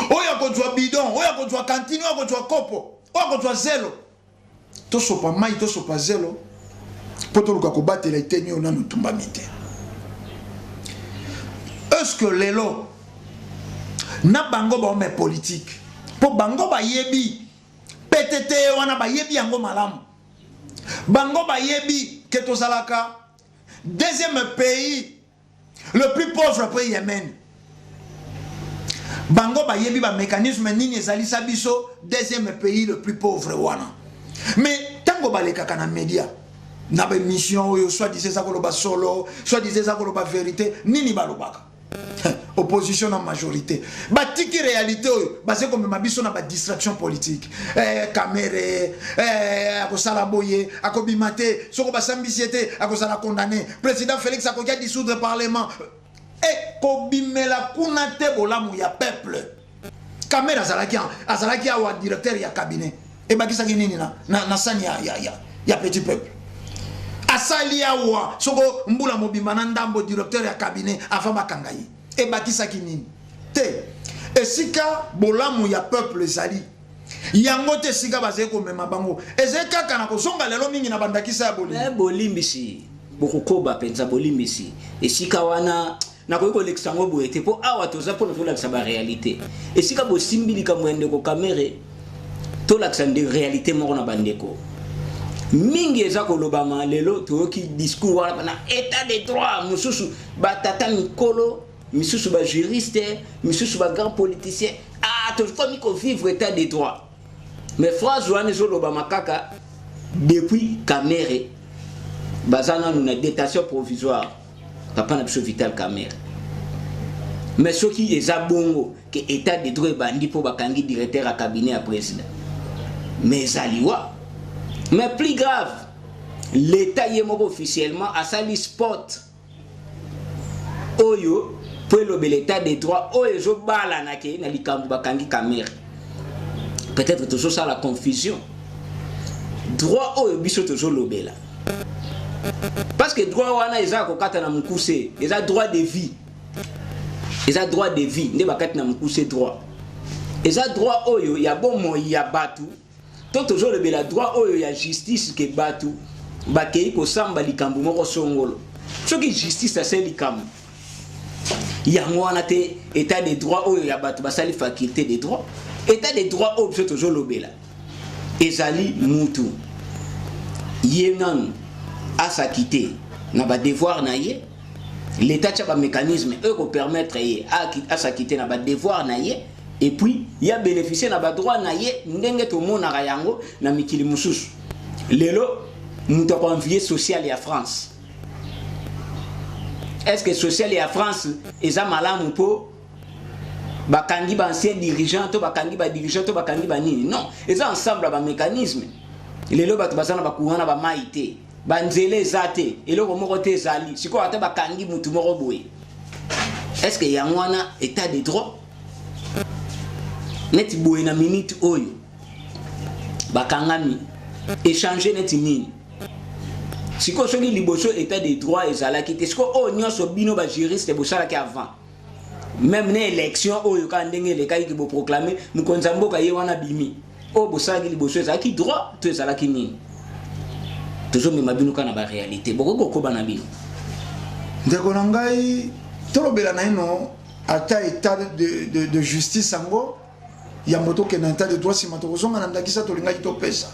oyo akozwa bidon, oyo akozwa kantine, oyo akozwa kopo, oyo akozwa zelo, tosopa mai, tosopa zelo mpo toluka kobatela eteni oyo nanu etumbami te. Est-ce que lelo na bango bahomme politique, mpo bango bayebi PTT wana, bayebi yango malamu, bango bayebi ke tozalaka deuxième pays le plus pauvre après Yémen, bango bayebi bamécanisme nini ezalisa biso deuxième pays le plus pauvre wana. Mais ntango balekaka na média, na baémission oyo soi-disant eza koloba solo, soi-disant eza koloba vérité, nini balobaka? Opposition na majorité batiki réalité oyo, baze komema biso na badistraction politique. Kamerhe akosala boye, akobima te, soko basambisi ye te, akozala condamné, président Félix akoki adissoudre parlement. Kobimela kuna te bolamu ya peuple. Kamerhe azalaki awa directeur ya cabinet, ebakisaki nini na sani ya petit peuple? Asali awa soko mbula mobimba na ndambo directeur ya cabinet avant bakanga ye, ebakisaki nini te? Esika bolamu ya peuple ezali yango te esika bazali komema bango. Ezali kaka na kozonga lelo mingi na bandakisa ya bolingo. Bolimbisi, bokokoba mpenza. Bolimbisi, esika wana nakoki kolekisa yango boye te, mpo awa toza mpona tolakisa baréalité. Esika bosimbi likambo ya ndeko Kamerhe, tolakisa nde réalité moko na bandeko. Mingi eza kolobama lelo, toyoki discours wana na état de droit, mosusu batata mikolo, misusu bajuriste, misusu bagrand politicien. Ah, tokomi kovivre état de droit, mais phrase wana ezolobama kaka depuis Kamerhe baza nanu na détention provisoire, papa na biso Vital Kamerhe. Mais soki eza bongo ke état de droit ebandi mpo bakangi directeur ya cabinet ya président, mais ezali wa. Mais plus grave, l'État ye moko officiellement asali spot oyo mpo elobela état de droit oyo ezobalana ke na likambo bakangi Kamerhe. Peut-être tozosala confusion. Droit oyo biso tozolobela, parce que droit wana eza kokata na mokuse, eza droit de vie, eza droit de vie nde bakati na mokuse. Droit eza droit oyo ya bomoi ya bato, to tozolobela droit oyo ya justice, ke bato bakei kosamba likambo moko songolo, soki justice asali likambo yango wana te. État de droit oyo ya bato basali faculté de droit, état de droit oyo biso tozolobela ezali mutu ye nanu asaki te na badevoir na ye. L'état tia bamécanisme oyo kopermettre ye asaki te na badevoir na ye, et puis ya bénéficier na badroit na ye, ndenge tomonaka yango na mikili mosusu. Lelo moto akoenvier social ya France. Est ce que social ya France eza malamu mpo bakangi baancien dirigeant, to bakangi badirigeant, to bakangi banini? Non, eza ensemble ya bamécanisme. Lelo bato baza na bacourant, na bamai te, banzela eza te, eloko moko te ezali. Sikoyo ata bakangi mutu moko boye, est ce que yango wana état de droit? Neti boye na minute oyo bakangami, échange neti nini? Sikoyo soki liboso état de droit ezalaki te, sikoyo oyo nyonso bino bajuriste bosalaki avant même na élection oyo kaka ndenge elekaki, boproclame mokonzi ya mboka, ye wana bimi, oyo bosalaki liboso ezalaki droit to ezalaki nini? Tozomema bino kaka na baréalité, bokoki kokoba na bino. Ndeko na ngai, tolobela naino ata état de justice yango yambo tokende na état de droit. Nsima tokozonga na ndakisa tolingaki topesa.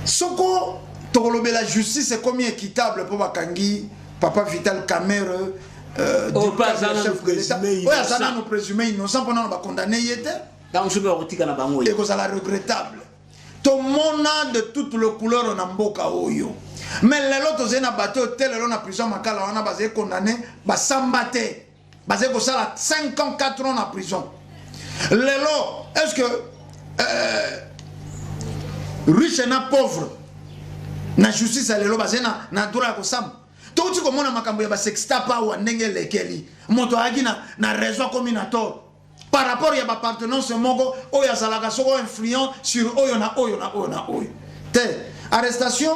Soko tokolobela justice ekomi équitable mpo bakangi papa Vital Kamerhe, oyo oyo aza nano présumé innocent, mpo nano bakondane ye te. Ntango mosusu mpe bakotika na bango. Ekozala regrettable. Tomona de toutes les couleurs na mboka oyo, mais lelo tozali na bato oyo te. Lelo na prison Makala wana, bazali condamné, basamba te, bazali kosala 5 ans, 4 ans na prison. Lelo est ce que riche na pauvre na justice ya lelo bazali na droit ya kosamba? Touti komona makambo ya basextape awa, ndenge elekeli moto ayaki na raison, akomi na tort par rapport ya baappartenance moko oyo azalaka soko influent sur oyo na oyo na oyo na oyo te. Arrestation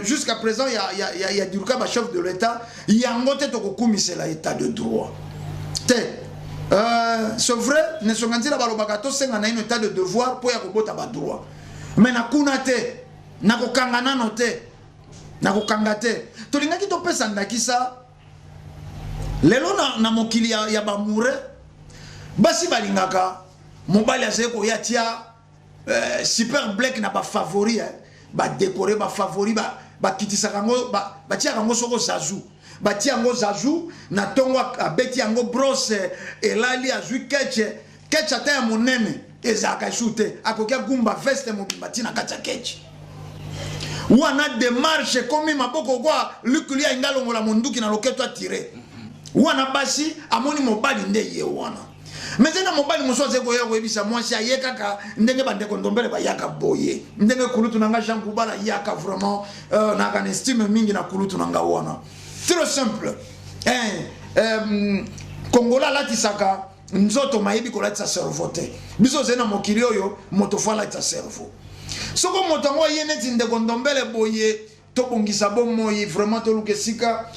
jusqu'à présent ya diruka bachef de l'État yango te, tokokumisela état de droit te. C'est vrai, nesonga nzela balobaka tosenga na ino état de devoir mpo ya kobota badroit, mais na kuna te, nakokanga nano te, nakokanga te. Tolingaki topesa ndakisa lelo na mokili ya bamoure. Basi balingaka mobali azali koya tia super black na bafavori, eh, badécorer bafavori, bakitisaka yango, batiaka yango soko zazu, batia yango zazu na ntongo, abeti yango brosse, elali, azwi keche. Keche ata ya monene ezalaka esu te, akoki agumba veste mobimba ntina kati ya keche wana. Démarche ekomi maboko kwa likuli, ainga alongola monduki na loketo, atire wana. Basi amoni mobali nde ye wana. Mais eza na mobali mosusu azali koya koyebisa mwasi aye kaka ndenge bandeko Ndombele bayaka boye, ndenge kulutu na nga Jean Kubala yaka. Vraiment naka na estime mingi na kulutu na nga wana. Très simple, Kongola alatisaka nzoto, mayebi kolatisa cerveau te. Biso ozali na mokili oyo moto fo alatisa cerveau. Soko moto yango aye neti ndeko Ndombele boye, tobongisa bomoi vraiment, toluka esika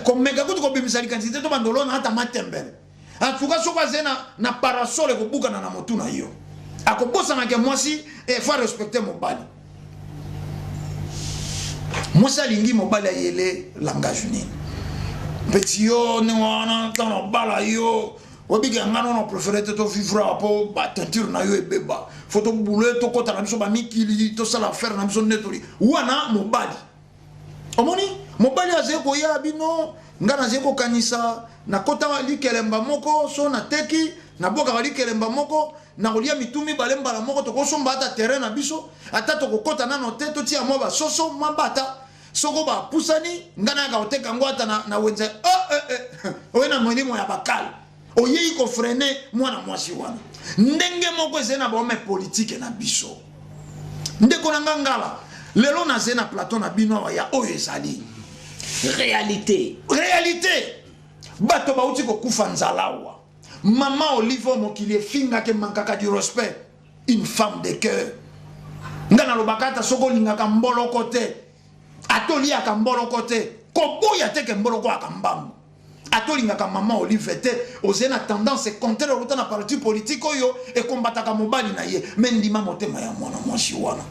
komeka kutu kobimisa likanisi te, to bandolona ata matembele. En tout cas, soki azali na parasol ekobukana na motu na yo, akobosanaka. Mwasi faut respecter mobali. Mwasi alingi mobali ayele langage nini? Petit, yo ndenge wana, ntango obala yo. Oyebi ke nga nano préféré te tovivre awa mpo bateinture na yo ebeba, fo tobule, tokɔta na biso bamikili, tosala affaire na biso nde toli wana. Mobali, omoni mobali azali koya bino, nga nazali kokanisa nakota likelemba moko, so nateki, nabwakaka likelemba moko, nakolia mitu mibale mbala moko, tokosomba ata terrain na biso, ata tokokɔta nano te, totia mwa basoso, mwa bata, soko bapusani, nga nayaka koteka yango ata na wenze. Oh, eh, eh. Oye na molimo ya bakale, oyei kofreiner mwana mwasi wana. Ndenge moko ezali na bahommes politiques na biso. Ndeko na nga Ngala, lelo nazali na plateau na bino awa ya oyo ezali réalité. Réalité, bato bauti kokufa nzala awa. Mama Olive oyo mokili efingaka, emankaka du respect, une femme de cœur. Nga nalobaka, ata soki olingaka mboloko te, ata oliaka mboloko te, koboya te ke mboloko aka mbangu. Ata olingaka mama Olive te, ozali na tendance contraire, oluta na parti politique oyo ekombataka mobali na ye, me ndima motema ya mwana mwasi wana.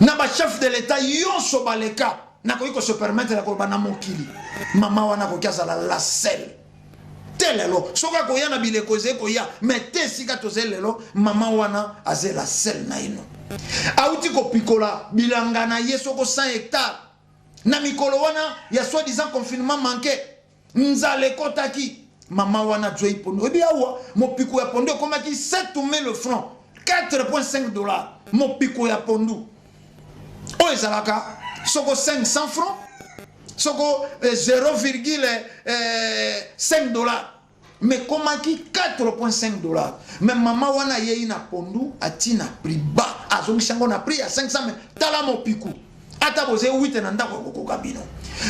Na bachef de l'État nyonso baleka, nakoki kose permettre ya koloba, na mokili mama wana akoki azala la seule te. Lelo soki akoya na bileko ezali koya, me te esika tozali lelo, mama wana azali la seule. Na ino awuti kopikola bilanga na ye soko 100 hectare na mikolo wana ya soi-disant confinement manqué. Nzala ekɔtaki, mama wana azwei pondu. Oyebi awa mopiko ya pondu ekomaki 7000 francs, 4.5 dollars. Mopiko ya pondu oyo ezalaka soko 500 francs, soko 0,5 dollar, mais komaki 4.5 dollars. Mais mama wana ayei na pondu, ati na prix bas, azongisi yango na prix ya 500. Mais tala mopiku, ata boze 8 na ndako, ekokoka bino.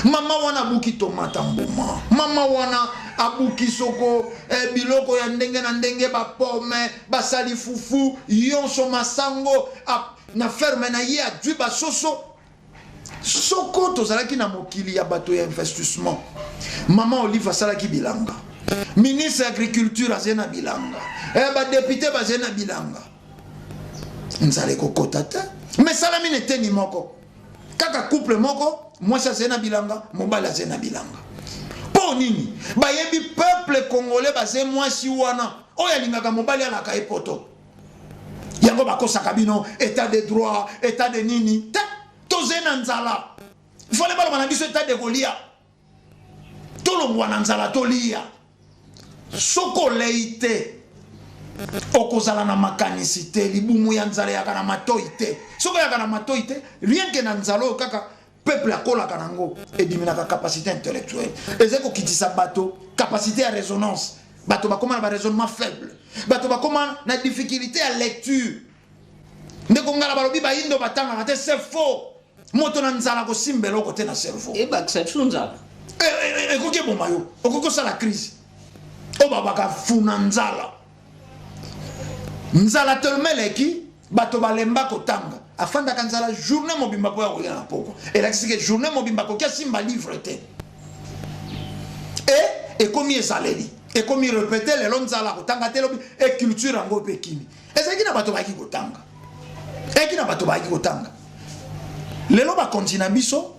Mama wana abuki tomata mbuma, mama wana abuki soko biloko ya ndenge na ndenge, bapommes, basali fufu yonso, masango na ferme na ye, adwi basoso. Soko tozalaki na mokili ya bato ya investissement, mama Olive asalaki bilanga, ministre ya agriculture azali na bilanga, badéputés bazali na bilanga, nzala ekokota te. Mais salami na eteni moko kaka, couple moko, mwasi azali na bilanga, mobali azali na bilanga. Mpo nini? Bayebi peuple congolais bazali mwasi wana oyo alingaka mobali alaka ye poto. Yango bakosaka bino état de droit, état de nini te. Tozali na nzala, fale baloba na biso état de kolia, tolongwa na nzala, tolia. Soki olei te, okozala na makanisi te. Libumu ya nzala eyaka na matoi te. Soki oyaka na matoi te, rien ke na nzala oyo kaka peuple akolaka nango, ediminaka capacité intellectuelle, ezali kokitisa bato capacité ya raisonnance. Bato bakóma na baraisonnement faible, bato bakóma na difficulté ya lecture. Ndeko Ngala, balobi bayindo batangaka te, c'est faux. Moto na nzala kosimba eloko te na cerveau. Ebakisa biso nzala. Ekoki eboma yo, okoki kosala crise oyo babaka funa nzala. Nzala tellement eleki, bato balemba kotanga. Afandaka nzala journée mobimba mpo ya kolia na poko. Elakisi ke journée mobimba akoki asimba livre te. E ekomi ezaleli, ekomi répété. Lelo nzala, kotanga te, lobi e culture yango mpe ekimi. Ezalaki na bato bayaki kotanga, ezalaki na bato bayaki kotanga. Lelo bakonzi na biso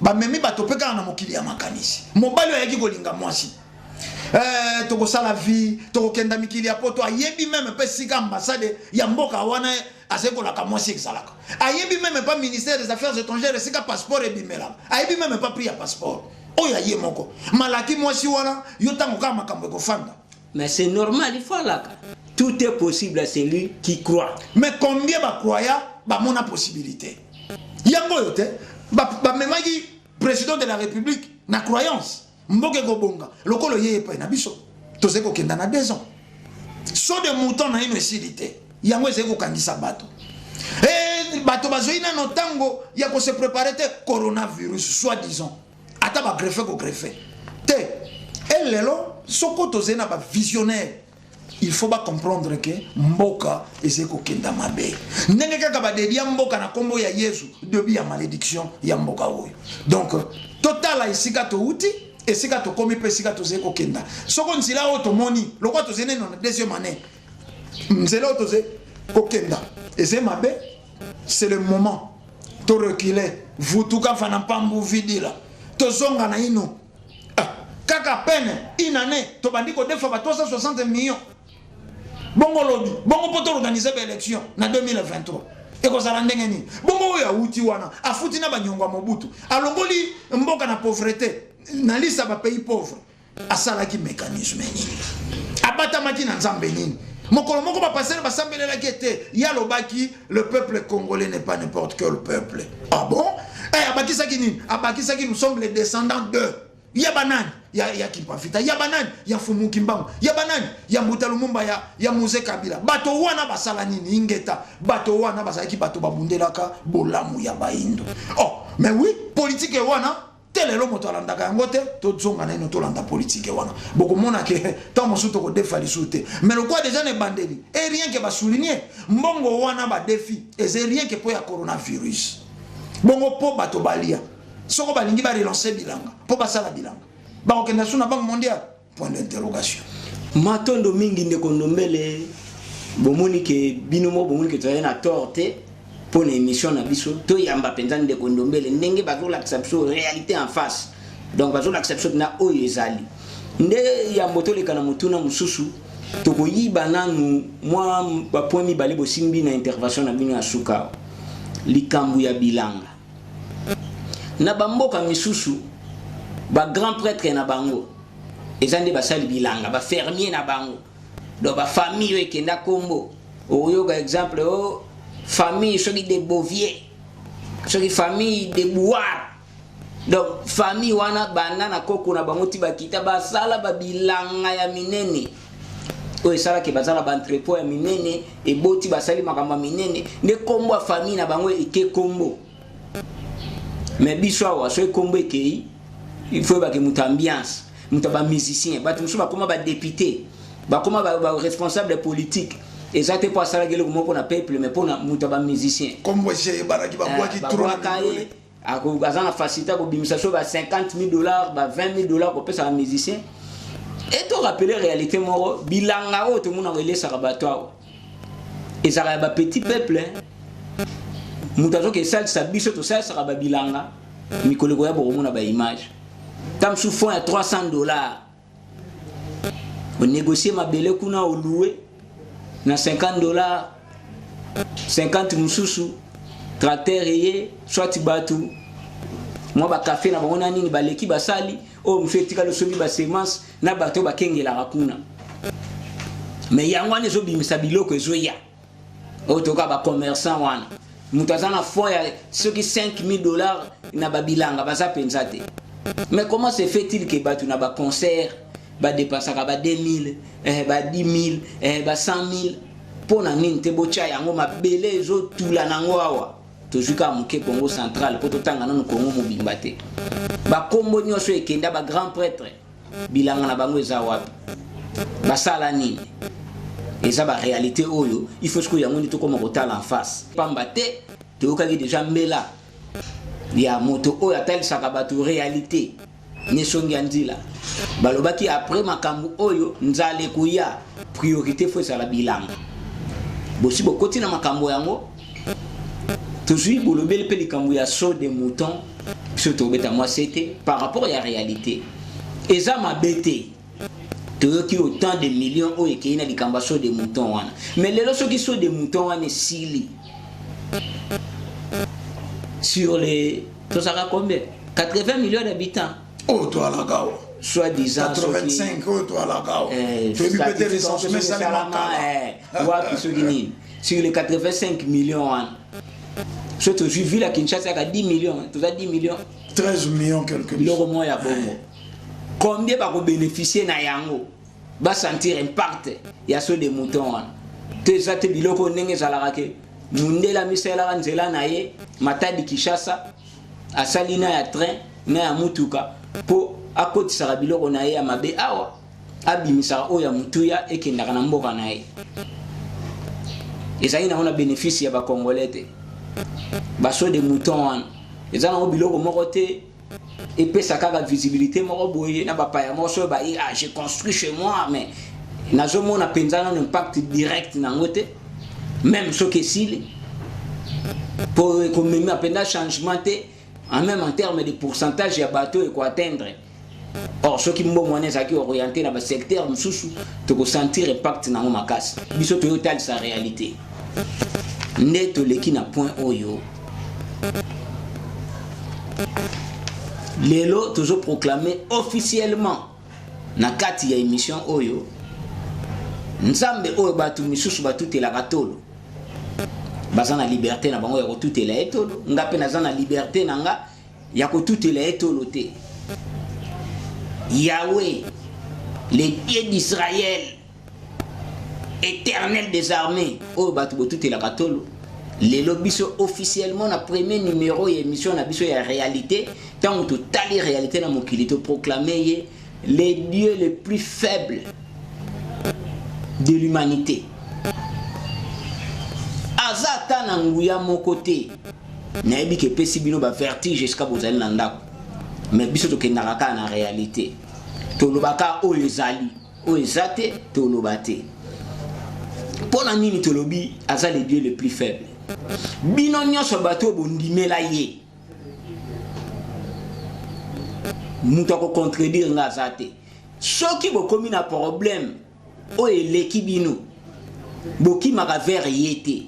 bamemi bato mpe kaka na mokili ya makanisi. Mobali oyo ayaki kolinga mwasi, tokosala vie, tokokenda mikili ya poto, ayebi même mpe sika ambassade ya mboka wana azali kolaka mwasi ezalaka, ayebi même pas ministère des Affaires étrangères esika passeport ebimelaka, ayebi même pas prix ya passeport oyo aye moko malaki mwasi wana. Yo ntango kaka makambo ekofanda. Mais c'est normal, il faut alaka. Tout est possible à celui qui croit. Mais combien bacroya, bamona possibilité yango oyo te? Bamemaki président de la République na croyance mboka ekobonga lokolo ye epai na biso. Tozali kokenda na 2 ans, saut de mouton na ino esili te. Yango ezali kokangisa bato. Bato bazwi nano ntango ya kose préparer te. Coronavirus, soi disant ata bagreffe, kogreffe te. E lelo soko tozali na bavisionnaire, il faut bacomprendre ke mboka ezali kokenda mabe. Ndenge kaka badedia mboka na nkombo ya Yezu, début ya malédiction ya mboka oyo. Donc totala esika touti, esika tokomi mpe esika tozali kokenda. Soko nzela oyo tomoni, lokola tozali neno na deuxième année, nzela oyo tozali kokenda ezali mabe. C'est le moment torecule, vutuka fana mpambu vidila, tozonga na ino. Ah, kaka. Kaka à peine une année tobandi kodefa ba 360 millions. Bongo lobi, bongo mpo toorganize baélection na 2023 ekozala ndenge nini? Bongo oyo awuti wana afuti na banyongo ya Mobutu, alongoli mboka na pauvreté, na liste ya bapays pauvre, asalaki mécanisme nini? Abatamaki na Nzambe nini? Mokolo moko bapastere basambelelaki ete ye alobaki: "Le peuple congolais n'est pas n'importe quel peuple." Ah bon? Eh, abakisaki nini? Abakisaki: "Nous sommes les descendants de ya banani, ya Kimpa Vita, ya banani, ya Fumu Kimbangu, ya banani, ya Mbuta Lumumba, ya Mzee Kabila." Bato wana basala nini? Ingeta. Bato wana bazalaki bato babundelaka bolamu ya Bayindo. Oh mais oui, politique wana te, lelo moto alandaka yango te. Tozonga naino, tolanda politike wana, bokomona ke ntango mosusu tokodefa lisusu te. Mais lokwa déjà na ebandeli e rien ke basouligne mbongo wana badefi eza rien ke mpo ya coronavirus. Bongo mpo bato balia, soko balingi barelance bilanga, mpo basala bilanga, bakokenda su na Banque mondiale? Point d'interrogation. Matondo mingi, ndeko Ndombele. Bomoni ke bino moko bomoni ke tozali na tort te mpo na émission na biso toyamba mpenza ndeko Ndombele, ndenge bazolakisa biso réalité en face. Donc bazolakisa biso mpena oyo ezali nde. Yambo toleka na motuna mosusu, tokoyiba nanu mwa bapoint mibale bosimbi na intervention na bino ya suka: likambo ya bilanga. Na bamboka misusu, bagrand prêtre na bango eza nde basali bilanga, bafermier na bango. Donc bafamille oyo ekenda nkombo, oyoka exemple o famille soki de Bovier, soki famille de Bouar. Donc famille wana, banda na koko na bango ti bakita, basala babilanga ya minene oyo esalaki baza na baentrepôt ya minene, eboti basali makambo ya minene, nde nkombo ya famille na bango eke nkombo. Mais biso awa, soki nkombo ekei, il faut oyebake moto ambiance, moto ya bamusicien, bato mosusu bakóma badéputé, bakóma baresponsable politique, eza te mpo asalaki eloko moko na peuple, mais mpona moto ya bamusicien. Kombo esi eyebanaki, babwaki trop. Babwaka ye, aza na facilité akobimisa so ba 50 000 $, ba 20 000 $ kopesa bamusicien. E to rappeler réalité moko: bilanga oyo tomonaka elesaka bato awa ezalaka ya bapetit peuple. Moto azoki esalisa biso, tosalisaka babilanga. Mikolo ekoya, bokomona baimage. Ta mosusu fond ya 300 $, onégocie mabele kuna, olue na 50 $, 50 mosusu, tracteur eye, soit bato mwa bakafe na bango na nini baleki basali oyo mosusu etikali, osombi basemence na bato oyo bakengelaka kuna. Mais yango wana ezobimisa biloko ezoya oyo toyoka bacommerçant wana. Moto aza na fond ya soki 5000 $ na babilanga, baza mpenza te. Mais comment se fait-il ke bato na baconcert badépensaka ba 2000, ba 10 000, ba 100 000? Mpo na nini te botya yango mabele ezotula nango awa? Tozwi kaka moke Congo Central, mpo totanga nanu Congo mobimba te. Bakombo nyonso ekenda, bagrand prêtre, bilanga na bango eza wapi? Basala nini? Eza baréalité oyo il faut sikoyo yango nde tokóma kotala en face. Pamba te toyokaki déjà mbela ya moto oyo atalisaka bato réalité nesongi ya nzila. Balobaki après makambo oyo, nzala ekoya, priorité faut ezala bilanga. Bosi bokoti na makambo yango. Tozwi bolobeli mpe likambo ya saut de mouton. Biso tobeta mwa sete par rapport ya réalité, eza mabe te. Toyoki autant de millions oyo ekei na likambo ya saut de mouton wana. Mais lelo, soki saut de mouton wana esili, sur les, tozalaka combien? 80 millions d'habitants. Oyo toalaka awa. Soit disant. 85 oyo toalaka awa, toyebi peut recensement esalemaka. Wapi, soki nini, sur les 85 millions wana, so tozwi ville ya Kinshasa yaka 10 millions, toza 10 millions. 13 millions quelque. Biloko moko ya bongo, combien bakobénéficie na yango, basentir impact ya saut de mouton wana? To eza te biloko ndenge ezalaka ke mundele amisalelaka nzela na ye Matadi Kinshasa, asali na ya train na ya mutuka mpo akotisaka biloko na ye ya mabe awa, abimisaka oyo ya motuya ekendaka na mboka na ye. Ezali nango na bénéfice ya bacongolais te. Basaut de mouton wana eza nango biloko moko te, epesa kaka visibilité moko boye na bapaya moko soki baye: "Ah, j'ai construit chez moi." Mais nazomona mpenza nano impact direct nango te. Même soki esili, mpo ekomema mpenza changement te, en même en terme de pourcentage ya bato ekoatteindre. Or soki mbongo wana ezalaki orienté na ba secteur mosusu, tokosentir impact nango makasi. Biso toyotalisa réalité nde toleki na point oyo lelo tozoproclame officiellement na kati ya émission oyo nzambe oyo bato misusu batutelaka tolo baza na liberté na bango ya kotutela ye tolo, nga mpe naza na liberté na nga ya kotutela ye tolo te. Yahweh, le Dieu d'Israël, éternel des armées, oyo bato botutelaka tolo, lelo biso officiellement na premier numéro ya émission na biso ya réalité, ntango totali réalité na mokili, toproclame ye le Dieu le plus faible de l'humanité. Aza ata na nguya moko te. Nayebi ke epesi bino bavertige esika bozali na ndako, mais biso tokendaka kaka na réalité, tolobaka oyo ezali, oyo eza te toloba te. Mpo na nini tolobi aza le Dieu le plus faible? Bino nyonso bato oyo bondimela ye, moto akocontredire nga aza te. Soki bokomi na problème oyo eleki bino, bokimaka vers ye te,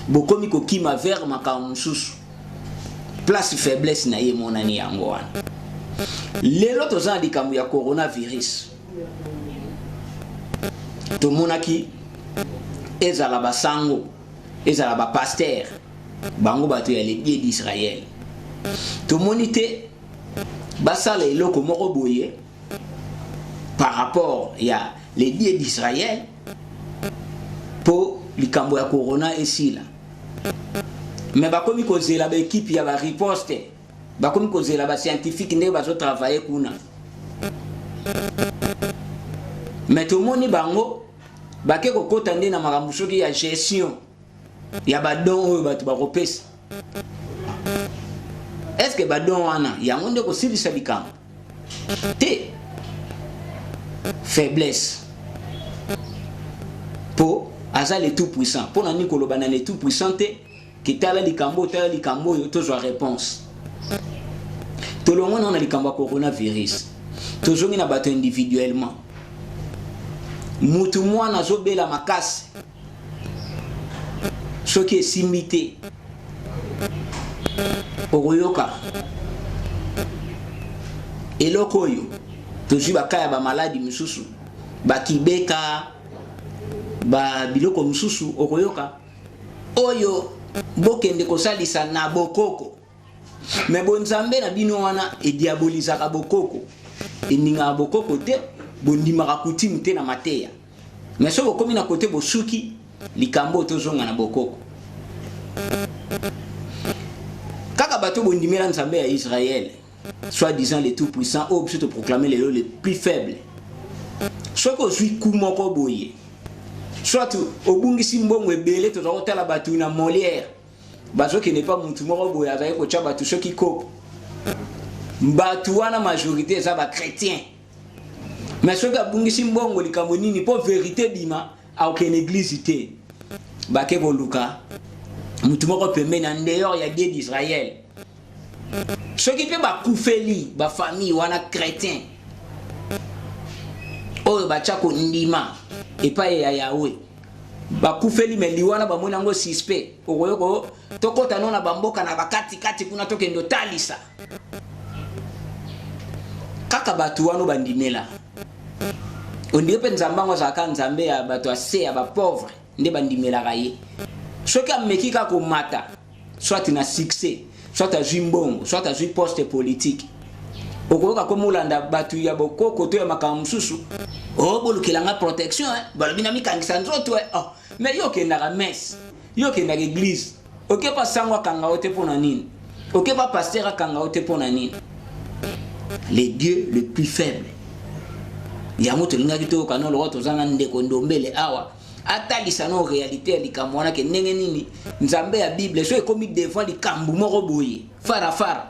bokomi kokima vers makambo mosusu. Place faiblesse na ye emonani yango wana. Lelo toza na likambo ya coronavirus, tomonaki ezala basango, ezala bapaster, bango bato ya le Dieu d'Israël, tomoni te basala eloko moko boye par rapport ya le Dieu d'Israël mpo likambo ya corona esila. Me bakomi kozela baekipe ya bariposte, bakomi kozela bascientifique ndenge bazotravaille kuna. Me tomoni bango bake kokota nde na makambo soki ya gestion ya badon oyo bato bakopesa. Est-ce que badon wana yango nde kosilisa likambo te? Faiblesse, mpo aza le tout puissant. Mpo na nini koloba na le tout puissant te ke tala likambo oyo, tala likambo oyo, tozwa réponse? Tolongwa nao na likambo ya coronavirus, tozongi na bato individuellement. Mutu mwana azobela makasi, soki esimbi te, okoyoka eloko oyo. Tozwi baka ya bamaladi mosusu, bakibeka, ba biloko mosusu, okoyoka oyo bokende kosalisa na bokoko. Me bonzambe na bino wana ediabolizaka bokoko, endingaka bokoko te, bondimaka coutume te na mateya. Me soki bokomi na kote bosuki likambo oyo, tozonga na bokoko. Kaka bato bondimela nzambe ya Israele, soit disant le tout puissant, oyo biso toproclame lelo le plus faible, soki ozwi ku moko boye, soit obungisi mbongo ebele, toza kotala bato na Molière bazokende pa mutu moko boye azali kotya bato soki kopo. Bato wana majorité eza bachrétien. Mais soki abungisi mbongo, likambo nini, mpo vérité bima, akokende église te, bake koluka mutu moko pembeni en dehors ya Dieu d'Israël. Soki mpe bakufeli, bafamille wana chrétien oyo batya kondima epai ya Yawe, bakufeli, me liwana bamoni yango suspect, okoyoko tokɔta no na bamboka na bakatikati kuna, tokende otalisa kaka bato wana bandimela. Ondire mpe nzambe yango azalaka nzambe ya bato ya se, ya bapauvre nde bandimelaka ye. Soki ameki kaka komata, soit na succès, soit azwi mbongo, soit azwi poste politique, okoyoka komolanda bato ya bokoko to ya makambo mosusu: o bolukelanga protection, balobi na mikangisa nzoto. Oh, mais yo okendaka messe, yo okendaka église, okepa sango akanga yo te mpo na nini? Okepa pasteur akanga yo te mpo na nini? Le Dieu le plus faible, yango tolingaki toyoka no lokola toza na ndeko Ndombele awa, atalisa no réalité ya likambo wana, ke ndenge nini nzambe ya Bible, so ekomi devant likambo moko boye farafara,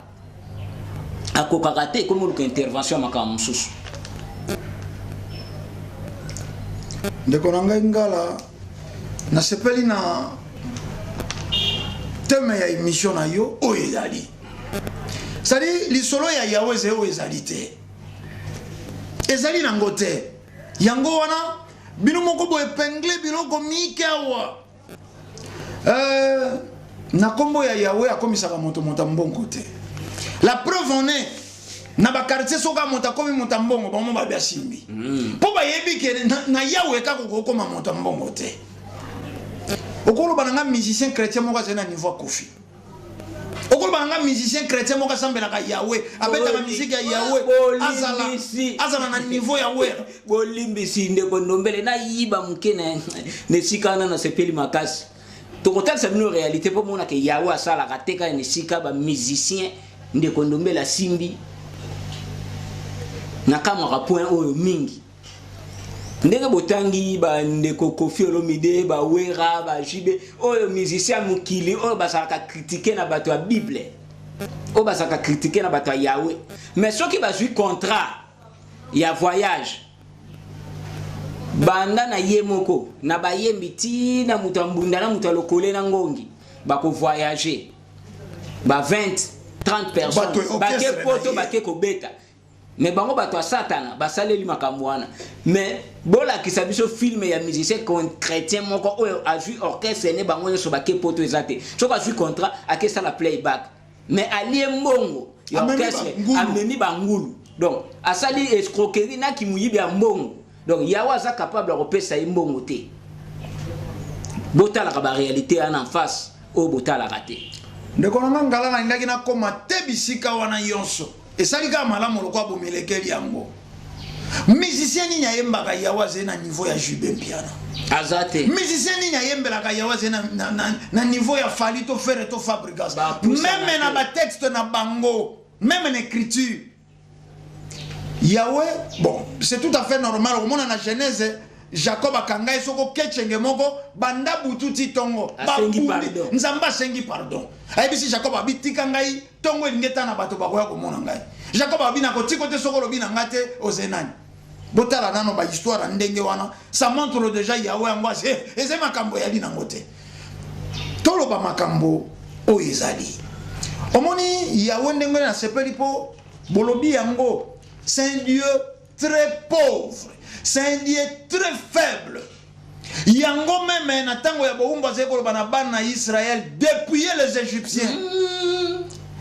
akokaka te, ekomi oluka intervention ya makambo mosusu. Ndeko na ngai Ngala, nasepeli na thème ya émission na yo oyo ezali. C'est-à-dire lisolo ya Yahweh ezali oyo ezali te, ezali nango te. Yango wana bino moko boepengle biloko mike awa. Na kombo ya Yahweh akomisaka moto moto ya mbongo te. La preuve en est, na ba quartier soka moto akomi moto ya mbongo, bango babi asimbi. Po bayebi ke na Yahweh kaka okokoma moto ya mbongo te. Okoloba na nga musicien chrétien moko azali na niveau ya Koffi. Okoloba na nga musicien chrétien moko asambelaka Yahweh, abetaka musique ya Yahweh, azala na niveau ya Wera. Bolimbisi ndeko Ndombele, nayiba moke na esika wana, nasepeli makasi. Tokotalisa bino réalité mpo mona ke Yahweh asalaka te kaka na esika ba musicien. Ndeko Ndombele asimbi nakamwaka point oyo mingi, ndenge botangi bandeko Koffi Olomide, bawera, bajibe oyo musicien ya mokili oyo bazalaka critiquer na bato ya Bible, oyo bazalaka critiquer na bato ya Yahweh. Mais soki bazwi contrat ya voyage, banda na ye moko na bayembi ti na moto ya mbunda na moto ya lokole na ngongi, bakovoyage ba 20 30 personnes, bake poto, bake kobeta. Mais bango bato ya Satana basaleli makambo wana. Mais bolakisa biso film ya musicien chrétien moko oyo azwi orchestre ne bango nyonso bake poto, eza te. Soki azwi contrat, akesala playback, mais alie mbongo ya orchestre, amemi bangulu, donc asali escroquerie na kimoyibi ya mbongo. Donc Yawe aza capable ya kopesa ye mbongo te. Botalaka baréalité wana en face oyo botalaka te. Ndeko na nga Ngala, nalingaki nakóma te bisika wana nyonso, esali kaka malamu lokola bomelekeli yango. Musicien nini ayembaka Yawe azali na niveau ya JB Mpiana? Aza te. Musicien nini ayembelaka Yawe azali na niveau ya Fally to Ferre to Fabregas? Même na batexte na bango, même na écriture Yahweh. Bon, c'est tout à fait normal. Omona na Genèse, Jacob akanga ye soko kechenge moko banda butu ti ntongo. Nzambe asengi pardon, ayebisi Jacob, abi tika ngai, ntongo elingi etana, bato bakoya komona ngai. Jacob abi nakotika te soki olobi na ngai te oze nani. Botala nano bahistoire ya ndenge wana, ça montre déjà Yawe yango eza makambo eyali nango te. Toloba makambo oyo ezali. Omoni Yawe ndenge nasepeli mpo bolobi yango, c'est un Dieu très pauvre, c'est un Dieu très faible. Yango même na ntango ya bowumbu azali koloba na bana ya Israël: "Dépouiller les Égyptiens."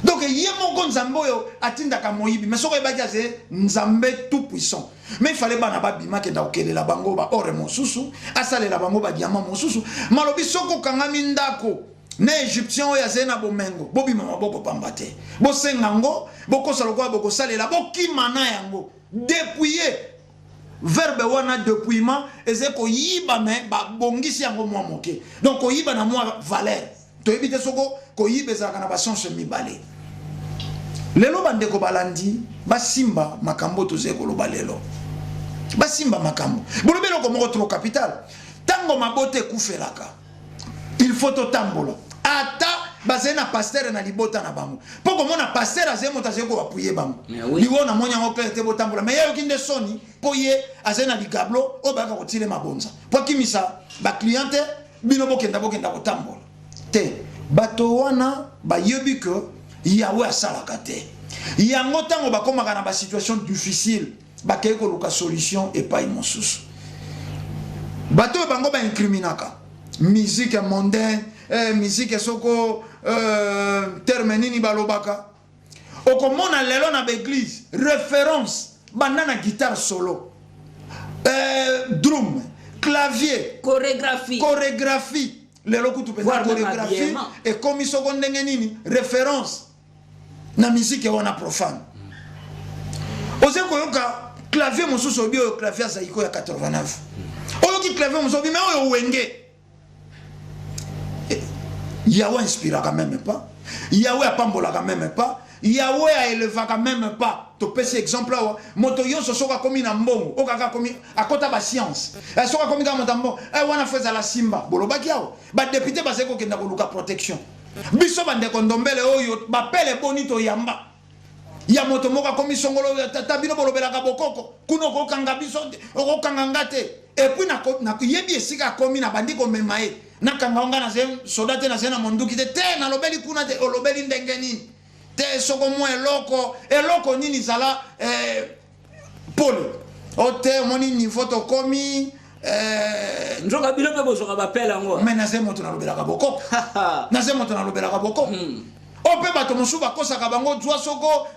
Donc ye moko Nzambe oyo atindaka moyibi, mais soki oyebaki azali Nzambe tout puissant, mais il fallait bana babima, kenda kokelela bango baor mosusu, asalela bango badiamant mosusu. Malobi soki okangami ndako na Égyptien oyo azali na bomengo, bobima maboko pamba te, bosenga yango, bokosa lokola bokosalela, bokima na yango. Dépouiller, verbe wana dépouillement ezali koyiba, mais babongisi yango mwa moke, donc koyiba na mwa valeur. Toyebi te soko koyiba ezalaka na basens mibale. Lelo bandeko balandi basimba makambo tozali koloba lelo, basimba makambo bolobi. Eloko moko trop capital, ntango mabota ekufelaka, il faut totambola. Ata bazali na pasteur na libota na bango, mpo komona pasteur azali moto azali koappuyer bango. Liwo namoni yango clair te, botambola. Mais ye ayoki nde soni mpo ye azali na ligablo oyo bayaka kotile mabonza mpo akimisa baclient te. Bino bokenda, bokenda kotambola te. Bato wana bayebi ke Yawe asalaka te. Yango ntango bakomaka na basituation difficile, bakei koluka solution epai mosusu. Bato oyo bango baincriminaka musique mondaine, musique soko terme nini balobaka, okomona lelo na baeglise référence banda na guitare solo, drum, clavier, chorégraphie. Chorégraphie lelo kutu mpenza chorégraphie ekomi soko ndenge nini référence na musique wana profane. Oze koyoka clavier mosusu, obi oyo clavier azalaki ya 89. Oyoki clavier mosusu, obi mais oyo Wenge. Yawe inspiraka même pas, Yawe apambolaka même pas, Yawe aelevaka même pas. Topesi exemple awa, moto nyonso soki akomi na mbongo, oyo kaka akomi akɔta bascience, soki akomi kaka moto ya mbongo wana, faut ezala simba. Bolobaki awa badéputé bazali kokenda koluka protection. Biso bandeko Ndombele oyo bapele boni toyamba ya moto moko akomi songolo, tata bino bolobelaka bokoko kuna, okokanga biso, okokanga nga te. Et puis nayebi esika akomi, nabandi komema ye, nakanga ngo, nga nazali soda te, nazali na monduki te. Te, nalobeli kuna te. Olobeli ndenge nini? Te, soko mwa eloko eloko nini zala pole o te, omoni niveau tokomi. Nzoka bino mpe bozwaka bapele yango. Me naze moto nalobelaka bokoko, naze moto nalobelaka bokoko. Oyo mpe bato mosusu bakosaka bango: zwa soko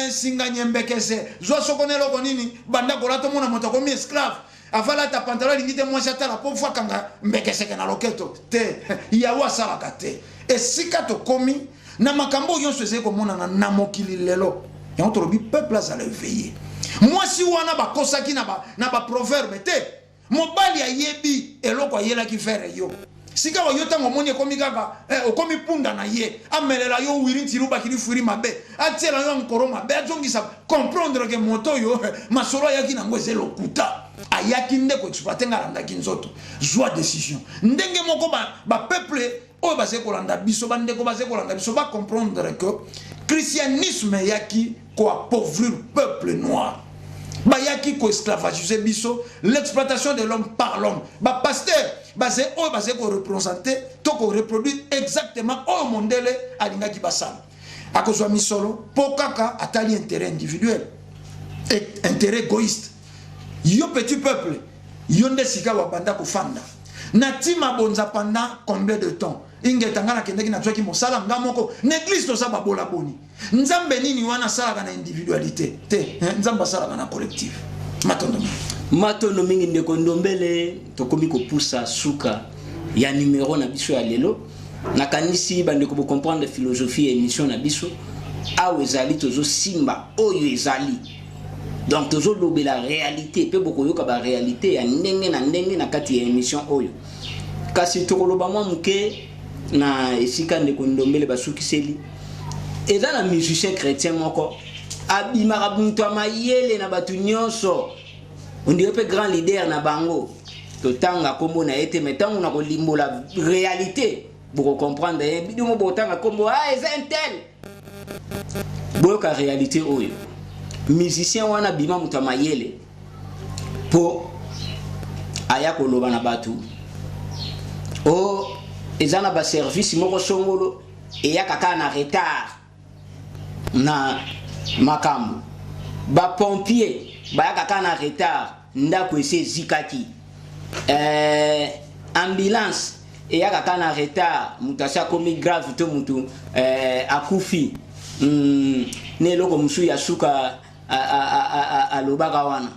singa nyembekese, zwa soko na eloko nini, banda kolata. Omona moto akomi esclave, avalata pantalon, alingi te mwasi atala mpo fu akanga mbekeseke na loketo te. Yawe asalaka te. Esika tokomi na makambo oyo nyonso ezali komonana na mokili lelo, yango tolobi peuple azala éveillé. Mwasi wana bakosaki na baproverbe te. Mobali ayebi eloko ayelaki vers yo. Sika wa yo, ntango omoni ekomi kaka okomi punda na ye, amelela yo wiri ntiru bakili fwiri mabe, atiela yo nkoro mabe, azongisa, comprendre ke moto oyo, masolo ayaki nango eza lokuta, ayaki nde koexploiter nga, alandaki nzoto. Zwa décision. Ndenge moko bapeuple oyo bazali kolanda biso, bandeko bazali kolanda biso, bacomprendre que christianisme eyaki koappauvrir peuple noir, bayaki koesclavagiser biso, l'exploitation de l'homme par l'homme. Bapasteur bazali oyo bazali koreprésenter to koreproduire exactement oyo mondele alingaki basala. Akozwa misolo mpo kaka atali intérêt individuel et intérêt égoïste. Yo petit peuple, yo nde sika wabanda kofanda na ntima bonza pendant combien de temps? Ingeta, nga nakendaki, nazwaki mosala nga moko na église. Toza babola boni? Nzambe nini wana asalaka na individualité te? Nzambe asalaka na collectif. Matondo mingi. Matondo mingi, ndeko Ndombele. Tokomi kopusa suka ya numero na biso ya lelo. Nakanisi bandeko bocomprendre philosophie ya émission na biso. Awa ezali tozosimba oyo ezali, donc tozolobela réalité, mpe bokoyoka baréalité ya ndenge na ndenge na kati ya émission oyo. Kasi tokoloba mwa moke na esika ndeko Ndombele basukiseli. Eza na musicien chrétien moko abimaka moto ya mayele na bato nyonso, ondire mpe grand leader na bango. Totanga nkombo na ye te, mais ntango na kolimbola réalité, bokocomprendre ye. Bino mo botanga nkombo, ah, eza un tel. Boyoka réalité oyo. Musicien wana bima moto ya mayele mpo aya koloba na bato o eza na baservice moko songolo eyaka kaka na retard na makambo. Bapompier bayaka kaka na retard, ndako esi ezikaki. Ambulance eyaka kaka na retard, moto asi akomi grave to moto akufi. Na eloko mosusu ya suka alobaka wana,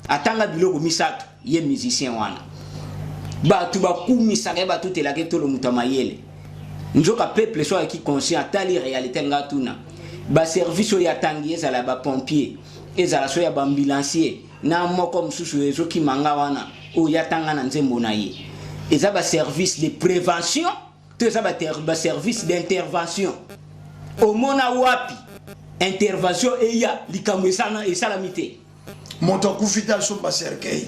atanga biloko misato. Ye musicien wana, bato bakumisaka ye, batutelaka ye tolo, moto ya mayele. Nzoka peuple so ayaki conscient, atali réalité. Nga tuna: baservice oyo atangi, ezala ya bapompier, ezala so ya baambulancier, na moko mosusu ezokima nga wana oyo atanga na nzembo na ye, eza baservice de prévention to eza baservice d'intervention? Omona wapi intervention eya, likambo esalami te? Moto akufi te, asomba cercueil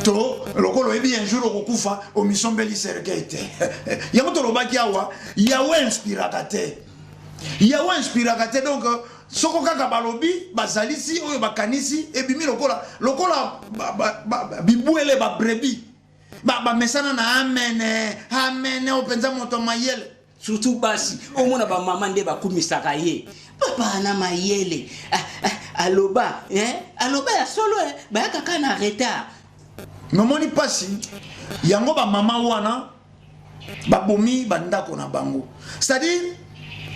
to lokola oyebi un jour okokufa, omisombeli cercueil te. Yango tolobaki awa, Yawe inspiraka te, Yawe inspiraka te. Donc soko kaka balobi, bazalisi oyo bakanisi, ebimi lokola bibwele, babrebis bamesana na amene amene oyo mpenza moto mayele. Surtout basi, omona bamama nde bakumisaka ye: papa na mayele, aloba, aloba ya solo, bayaka kaka na retard. Nomoni mpasi yango, bamama wana babomi bandako na bango. C'est-à-dire,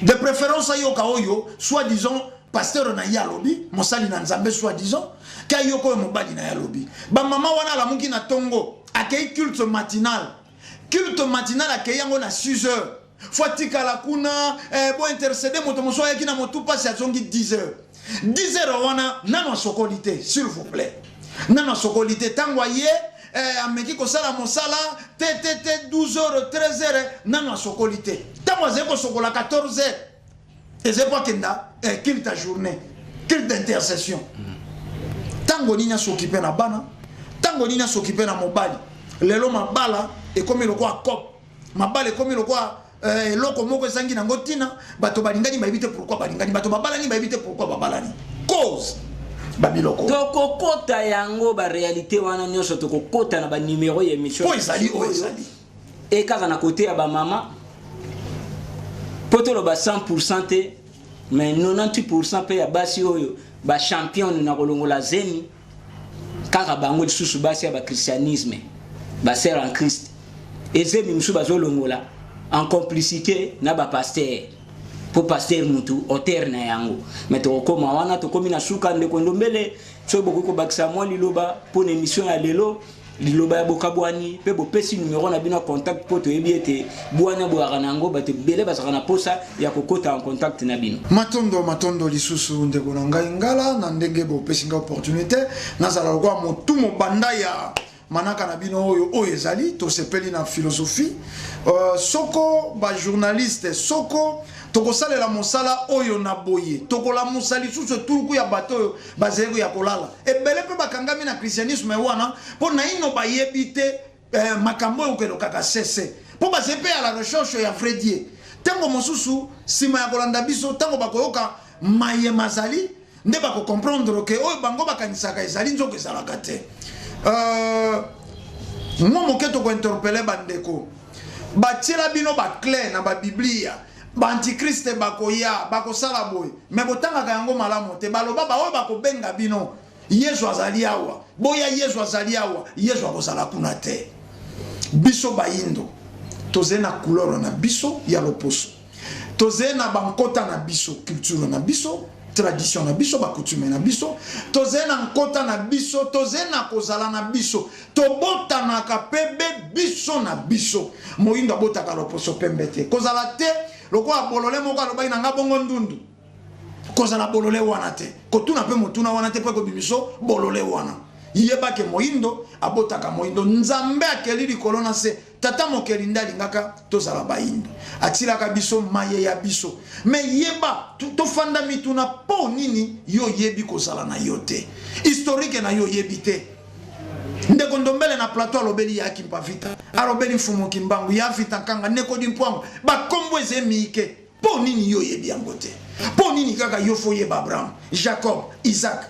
de préférence ayoka oyo soit disant pasteur na ye alobi, mosali na Nzambe soit disant, ke ayoka oyo mobali na ye alobi. Bamama wana, alamuki na ntongo, akei culte matinal. Culte matinal, akei yango na 6 heures, fo atikala kuna bo intercéder. Moto mosusu ayaki na motu mpasi, azongi 10 heures. 10 heures wana nano asokoli te, s'il vous plaît, nano asokoli te. Ntango aye, ameki kosala mosala te te te, 12 heures, 13 heures, nano asokoli te. Ntango azali kosokola, 14 heures ezali po akenda culte ya journée, culte d'intercession. Ntango nini asokipe na bana? Ntango nini asokipe na mobali? Lelo mabala ekomi lokola cop, mabala ekomi lokola eloko moko ezangi nango ntina. Bato balingani, bayebi te pourquoi balingani. Bato babalani, bayebi te pourquoi babalani, cause babiloko. Tokokota yango, baréalité wana nyonso tokokota na banumero ya émission. Mpo ezali oyo ezali. E kaka na kote ya bamama, mpo Mpo toloba 100% te, mais 98% mpe ya basi oyo ba championne na kolongola zemi kaka bango lisusu basi ya ba christianisme, ba sœur en Christ, ezemi mosusu bazolongola en complicité na ba pasteur, mpo pasteur mutu auteur na yango. Mais tokokoma wana, tokomi na suka. Ndeko Ndombele, soki bokoki kobakisa mwa liloba mpo na émission ya lelo, liloba ya bokabwani, mpe bopesi numero na bino ya contact, mpo toyebi ete bwana boyaka na yango, bato ebele bazalaka na posa ya kokota en contact na bino. Matondo, matondo lisusu, ndeko na ngai Ngala, na ndenge bopesi ngai opportunité nazala lokola motu mobanda ya manaka na bino oyo. Oyo ezali tosepeli na philosophie. Soko bajournaliste, soko tokosalela mosala oyo na boye, tokolamusa lisusu etuluku ya bato oyo bazali ya kolala ebele mpe bakangami na christianisme wana, mpo naino bayebi te makambo oyo okelokaka sese, mpo bazali mpe ya la recherche ya vrai Dieu. Ntango mosusu, nsima ya kolanda biso, ntango bakoyoka maye mazali, nde bakocomprendre ke oyo bango bakanisaka ezali nzoka ezalaka te. Mwa moke tokointerpeller bandeko batiela bino baclé na babiblia: baantichrist bakoya, bakosala boye, me botangaka yango malamu te. Baloba baoyo bakobenga bino: "Yesu azali awa, boya, Yesu azali awa." Yesu akozala kuna te. Biso bayindo tozali na couleur na biso ya loposo, tozali na bankota na biso, culture na biso, tradition na biso, bacoutume na biso, tozali na nkota na biso, tozali na kozala na biso, tobotanaka mpe be biso na biso. Moyindo abotaka loposo pembe te. Kozala te lokola bolole moko alobaki na nga bongo ndundu. Kozala bolole wana te, kotuna mpe motuna wana te, mpo ekobimiso bolole wana. Yebake moyindo abotaka moyindo. Nzambe akeli likolo na se, tata mokeli nde alingaka tozala bayindo, atilaka biso maye ya biso. Me yeba, tofanda mituna: mpo nini yo oyebi kozala na yo te, historique na yo oyebi te? Ndeko Ndombele na plateau alobeli ya Kimpa Vita, alobeli Mfumu Kimbangu, ya Vita Nkanga, Ndeko Dimpwango, bakombo eza emike. Mpo nini yo oyebi yango te? Mpo nini kaka yo fo oyeba Abraham, Jacob, Isaac?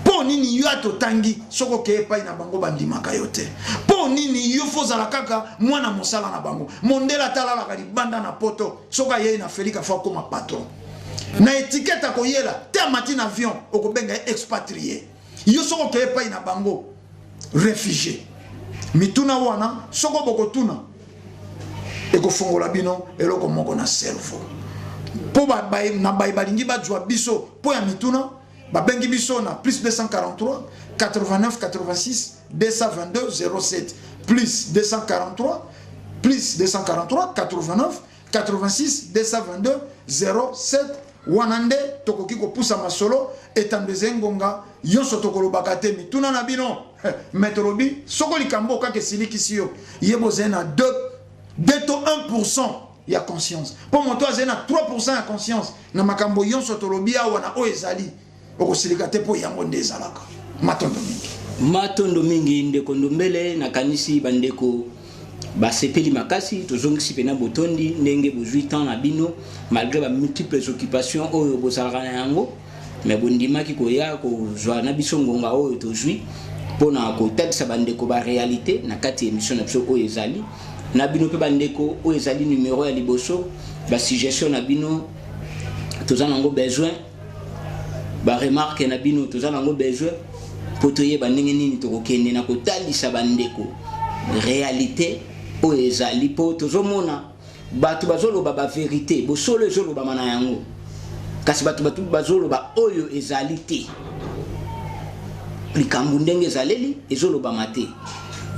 Mpo nini yo ata otangi, soki okeye epai na bango bandimaka yo te? Mpo nini yo fo ozala kaka mwana mosala na bango? Mondele atalalaka libanda na poto, soki ayei na Felika, fo akóma patron na étiquette, akoyela te. Amati na avion, okobenga ye expatrié. Yo soki okeye epai na bango, réfugié. Mituna wana, soko bokotuna, ekofongola bino eloko moko na cerveau, mpo na baye balingi bazwa biso mpo ya mituna, babengi biso na plus 243 89 86 222 07, plus 243, plus 243 89 86 222 07. Wana nde tokoki kopusa masolo. Etando eza ngonga nyonso, tokolobaka te mituna na bino, me tolobi soko likambo kaka esilikisi yo, ye bozali na 2 2 to 1% ya conscience, mpo moto azali na 3% ya conscience na makambo nyonso tolobi awa na oyo ezali, okosilika te, mpo yango nde ezalaka. Matondo mingi. Matondo mingi, ndeko Ndombele. Nakanisi bandeko basepeli makasi. Tozongisi mpena botondi ndenge bozwi temps na bino malgré bamultiples occupations oyo bozalaka na yango, me bondimaki koya kozwa na biso ngonga oyo tozwi mpona kotalisa bandeko baréalité na kati ya émission na biso oyo ezali na bino. Mpe bandeko, oyo ezali numero ya liboso. Basuggestion na bino toza nango besoin, baremarque na bino toza nango besoin, mpo toyeba ndenge nini tokokende na kotalisa bandeko réalité oyo ezali, mpo tozomona bato bazoloba bavérité, bosolo ezolobama na yango, kasi bato bazoloba oyo ezali te. Likambo ndenge ezaleli ezolobama te.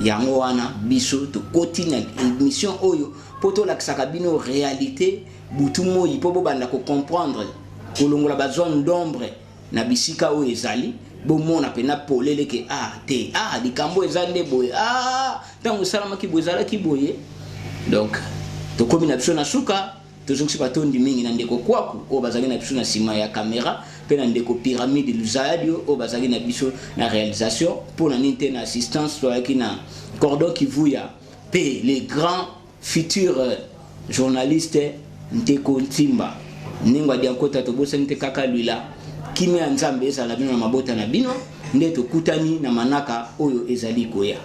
Yango wana biso tokoti na émission oyo mpo tolakisaka bino réalité butu moi, mpo bobanda kocomprendre, kolongola bazone d'ombre na bisika oyo ezali, bomona mpena polele ke ah te, ah likambo eza nde boye, ah ntango esalamaki boye, ezalaki boye. Donc tokomi na biso na suka. Tozongisi batondi mingi na ndeko Kwaku oyo bazali na biso na nsima ya kamera, mpe na ndeko Pyramide Luzadio oyo bazali na biso na réalisation. Mpo na nini te, na assistance toyaki na Cordon Kivuya mpe les grands futurs journalistes Nteko Ntimba Ndenge Adiankota. Tobosani te kaka Lwila. Kimia ya Nzambe ezala bino na mabota na bino. Nde tokutani na manaka oyo ezali koya.